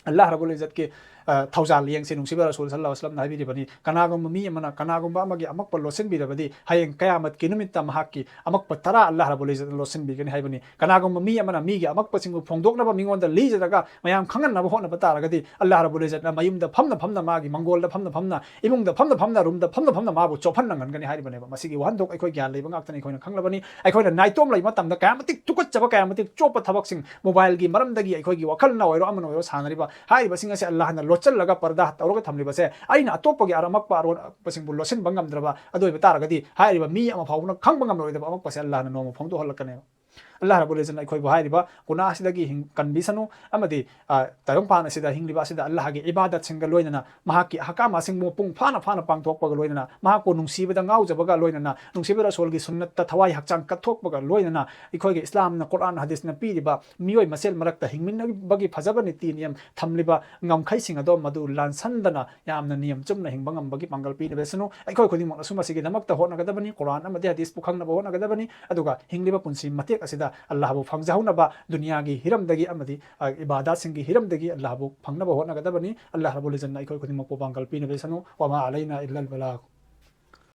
ꯑꯜꯂꯥꯍ ꯔꯕꯨꯜ ꯏꯖꯠꯀꯤ, ꯑ, ꯊꯧꯖꯥꯜ ꯌꯦꯡꯁꯤ꯫ ꯅꯨꯡꯁꯤꯕ ꯔꯁꯨꯜ ꯁꯜꯂꯜꯂꯥꯍꯨ ꯑꯂꯥꯏꯍꯤ ꯋꯥꯁꯜꯂꯝꯅ ꯍꯥꯏꯕꯤꯔꯤꯕꯅꯤ, ꯀꯅꯥꯒꯨꯝꯕ ꯃꯤ ꯑꯃꯅ ꯀꯅꯥꯒꯨꯝꯕ ꯑꯃꯒꯤ ꯑꯃꯛꯄ ꯂꯣꯠꯁꯤꯟꯕꯤꯔꯕꯗꯤ, ꯍꯌꯦꯡ ꯀꯌꯥꯃꯠꯀꯤ ꯅꯨꯃꯤꯠꯇ ꯃꯍꯥꯛꯀꯤ ꯑꯃꯛꯄ ꯇꯔꯥ ꯑꯜꯂꯥꯍ ꯔꯕꯨꯜ ꯏꯖꯠꯅ ꯂꯣꯠꯁꯤꯟꯕꯤꯒꯅꯤ ꯍꯥꯏꯕꯅꯤ꯫ ꯀꯅꯥꯒꯨꯝꯕ ꯃꯤ ꯑꯃꯅ ꯃꯤꯒꯤ ꯑꯃꯛꯄꯁꯤꯡꯕꯨ ꯐꯣꯡꯗꯣꯛꯅꯕ ꯃꯤꯉꯣꯟꯗ ꯂꯤꯖꯔꯒ ꯃꯌꯥꯝ ꯈꯪꯍꯟꯅꯕ ꯍꯣꯠꯅꯕ ꯇꯥꯔꯒꯗꯤ, ꯑꯜꯂꯥꯍ ꯔꯕꯨꯜ ꯏꯖꯠꯅ ꯃꯌꯨꯝꯗ ꯐꯝꯅ ꯐꯝꯅ, ꯃꯥꯒꯤ ꯃꯪꯒꯣꯜꯗ ꯐꯝꯅ ꯐꯝꯅ, ꯏꯃꯨꯡꯗ ꯐꯝꯅ ꯐꯝꯅ, ꯔꯨꯝꯗ ꯐꯝꯅ ꯐꯝꯅ ꯃꯥꯕꯨ ꯆꯣꯞꯍꯟꯅ ꯉꯝꯒꯅꯤ ꯍꯥꯏꯔꯤꯕꯅꯦꯕ꯫ ꯃꯁꯤꯒꯤ ꯋꯥꯍꯟꯊꯣꯛ ꯑꯩꯈꯣꯏ ꯒ꯭ꯌꯥꯟ ꯂꯩꯕ ꯉꯥꯛꯇꯅꯤ, ꯑꯩꯈꯣꯏꯅ ꯈꯪꯂꯕꯅꯤ꯫ ꯑꯩꯈꯣꯏꯅ ꯅꯥꯏꯇꯣꯝ ꯂꯩꯕ ꯃꯇꯝꯗ ꯀꯌꯥꯃꯇꯤꯛ ꯇꯨꯀꯠꯆꯕ, ꯀꯌꯥꯃꯇꯤꯛ ꯆꯣꯞꯄ ꯊꯕꯛꯁꯤꯡ, mobile ꯒꯤ ꯃꯔꯝꯗꯒꯤ ꯑꯩꯈꯣꯏꯒꯤ ꯋꯥꯈꯜꯅ ꯑꯣꯏꯔꯣ, ꯑꯃꯅ ꯑꯣꯏꯔꯣ, ꯁꯥꯟꯅꯔꯤꯕ ꯍꯥꯏꯔꯤꯕꯁꯤꯡ ꯑꯁꯦ ꯑꯜꯂꯥꯍꯅ ꯂꯣꯠꯁꯤꯜꯂꯒ ꯄꯔꯗꯥ ꯇꯧꯔꯒ ꯊꯝꯂꯤꯕꯁꯦ, ꯑꯩꯅ ꯑꯇꯣꯞꯄꯒꯤ ꯑꯔ-, ꯑꯃꯛꯄ ꯑꯔꯣꯟꯕꯁꯤꯡꯕꯨ ꯂꯣꯠꯁꯤꯟꯕ ꯉꯝꯗ꯭ꯔꯕ ꯑꯗꯨ ꯑꯣꯏꯕ ꯇꯥꯔꯒꯗꯤ, ꯍꯥꯏꯔꯤꯕ ꯃꯤ ꯑꯃ ꯐꯥꯎꯕꯅ ꯈꯪꯕ ꯉꯝꯂꯣꯏꯗꯕ ꯑꯃꯛꯄꯁꯦ ꯑꯜꯂꯥꯍꯅ ꯅꯣꯡꯃ ꯐꯣꯡꯗꯣꯛꯍꯜꯂꯛꯀꯅꯦꯕ꯫ ꯑꯜꯂꯥꯍ ꯔꯕꯨꯜ ꯏꯖꯠꯅ ꯑꯩꯈꯣꯏꯕꯨ ꯍꯥꯏꯔꯤꯕ ꯒꯨꯅꯥꯍ ꯑꯁꯤꯗꯒꯤ ꯍꯤꯡ-, ꯀꯟꯕꯤꯁꯅꯨ, ꯑꯃꯗꯤ, ꯑ, ꯇꯥꯏꯕꯪꯄꯥꯟ ꯑꯁꯤꯗ ꯍꯤꯡꯂꯤꯕ ꯑꯁꯤꯗ ꯑꯜꯂꯥꯍꯒꯤ ꯏꯕꯥꯗꯠꯁꯤꯡꯒ ꯂꯣꯏꯅꯅ, ꯃꯍꯥꯛꯀꯤ ꯑꯍꯀꯥꯝꯁꯤꯡꯕꯨ ꯃꯄꯨꯡ ꯐꯥꯅ ꯐꯥꯅ ꯄꯥꯡꯊꯣꯛꯄꯒ ꯂꯣꯏꯅꯅ, ꯃꯍꯥꯛꯄꯨ ꯅꯨꯡꯁꯤꯕꯗ ꯉꯥꯎꯖꯕꯒ ꯂꯣꯏꯅꯅ, ꯅꯨꯡꯁꯤꯕ ꯔꯁꯨꯜꯒꯤ ꯁꯨꯟꯅꯠꯇ ꯊꯋꯥꯏ ꯍꯛꯆꯥꯡ ꯀꯠꯊꯣꯛꯄꯒ ꯂꯣꯏꯅꯅ, ꯑꯩꯈꯣꯏꯒꯤ ꯏꯁꯂꯥꯝꯅ, ꯀꯨꯔꯥꯟ ꯍꯗꯤꯁꯅ ꯄꯤꯔꯤꯕ ꯃꯤꯑꯣꯏ ꯃꯁꯦꯜ ꯃꯔꯛꯇ ꯍꯤꯡꯃꯤꯟꯅꯕꯒꯤ ꯐꯖꯕ ꯅꯤꯇꯤ ꯅꯤꯌꯝ ꯊꯝꯂꯤꯕ ꯉꯝꯈꯩꯁꯤꯡ ꯑꯗꯣ ꯃꯗꯨ ꯂꯥꯟꯁꯟꯗꯅ ꯌꯥꯝꯅ ꯅꯤꯌꯝ ꯆꯨꯝꯅ ꯍꯤꯡꯕ ꯉꯝꯕꯒꯤ ꯄꯥꯡꯒꯜ ꯄꯤꯅꯕꯁꯅꯨ꯫ ꯑꯩꯈꯣꯏ ꯈꯨꯗꯤꯡꯃꯛꯅꯁꯨ ꯃꯁꯤꯒꯤꯗꯃꯛꯇ ꯍꯣꯠꯅꯒꯗꯕꯅꯤ, ꯀꯨꯔꯥꯟ ꯑꯃꯗꯤ ꯍꯗꯤꯁꯄꯨ ꯈꯪꯅꯕ ꯍꯣꯠꯅꯒꯗꯕꯅꯤ, ꯑꯗꯨꯒ ꯍꯤꯡꯂꯤꯕ ꯄꯨꯟꯁꯤ ꯃꯇꯦꯛ ꯑꯁꯤꯗ ꯑꯜꯂꯥꯍꯕꯨ ꯐꯪꯖꯍꯧꯅꯕ, ꯗꯨꯅꯤꯌꯥꯒꯤ ꯍꯤꯔꯝꯗꯒꯤ ꯑꯃꯗꯤ, ꯑ, ꯏꯕꯥꯗꯥꯠꯁꯤꯡꯒꯤ ꯍꯤꯔꯝꯗꯒꯤ ꯑꯜꯂꯥꯍꯕꯨ ꯐꯪꯅꯕ ꯍꯣꯠꯅꯒꯗꯕꯅꯤ꯫ ꯑꯜꯂꯥꯍ ꯔꯕꯨꯜ ꯏꯖꯠꯅ ꯑꯩꯈꯣꯏ ꯈꯨꯗꯤꯡꯃꯛꯄꯨ ꯄꯥꯡꯒꯜ ꯄꯤꯅꯕꯁꯅꯨ꯫ ꯋꯃꯥ ꯑꯂꯩꯅꯥ ꯏꯜꯂꯜ ꯕꯂꯥꯒ꯫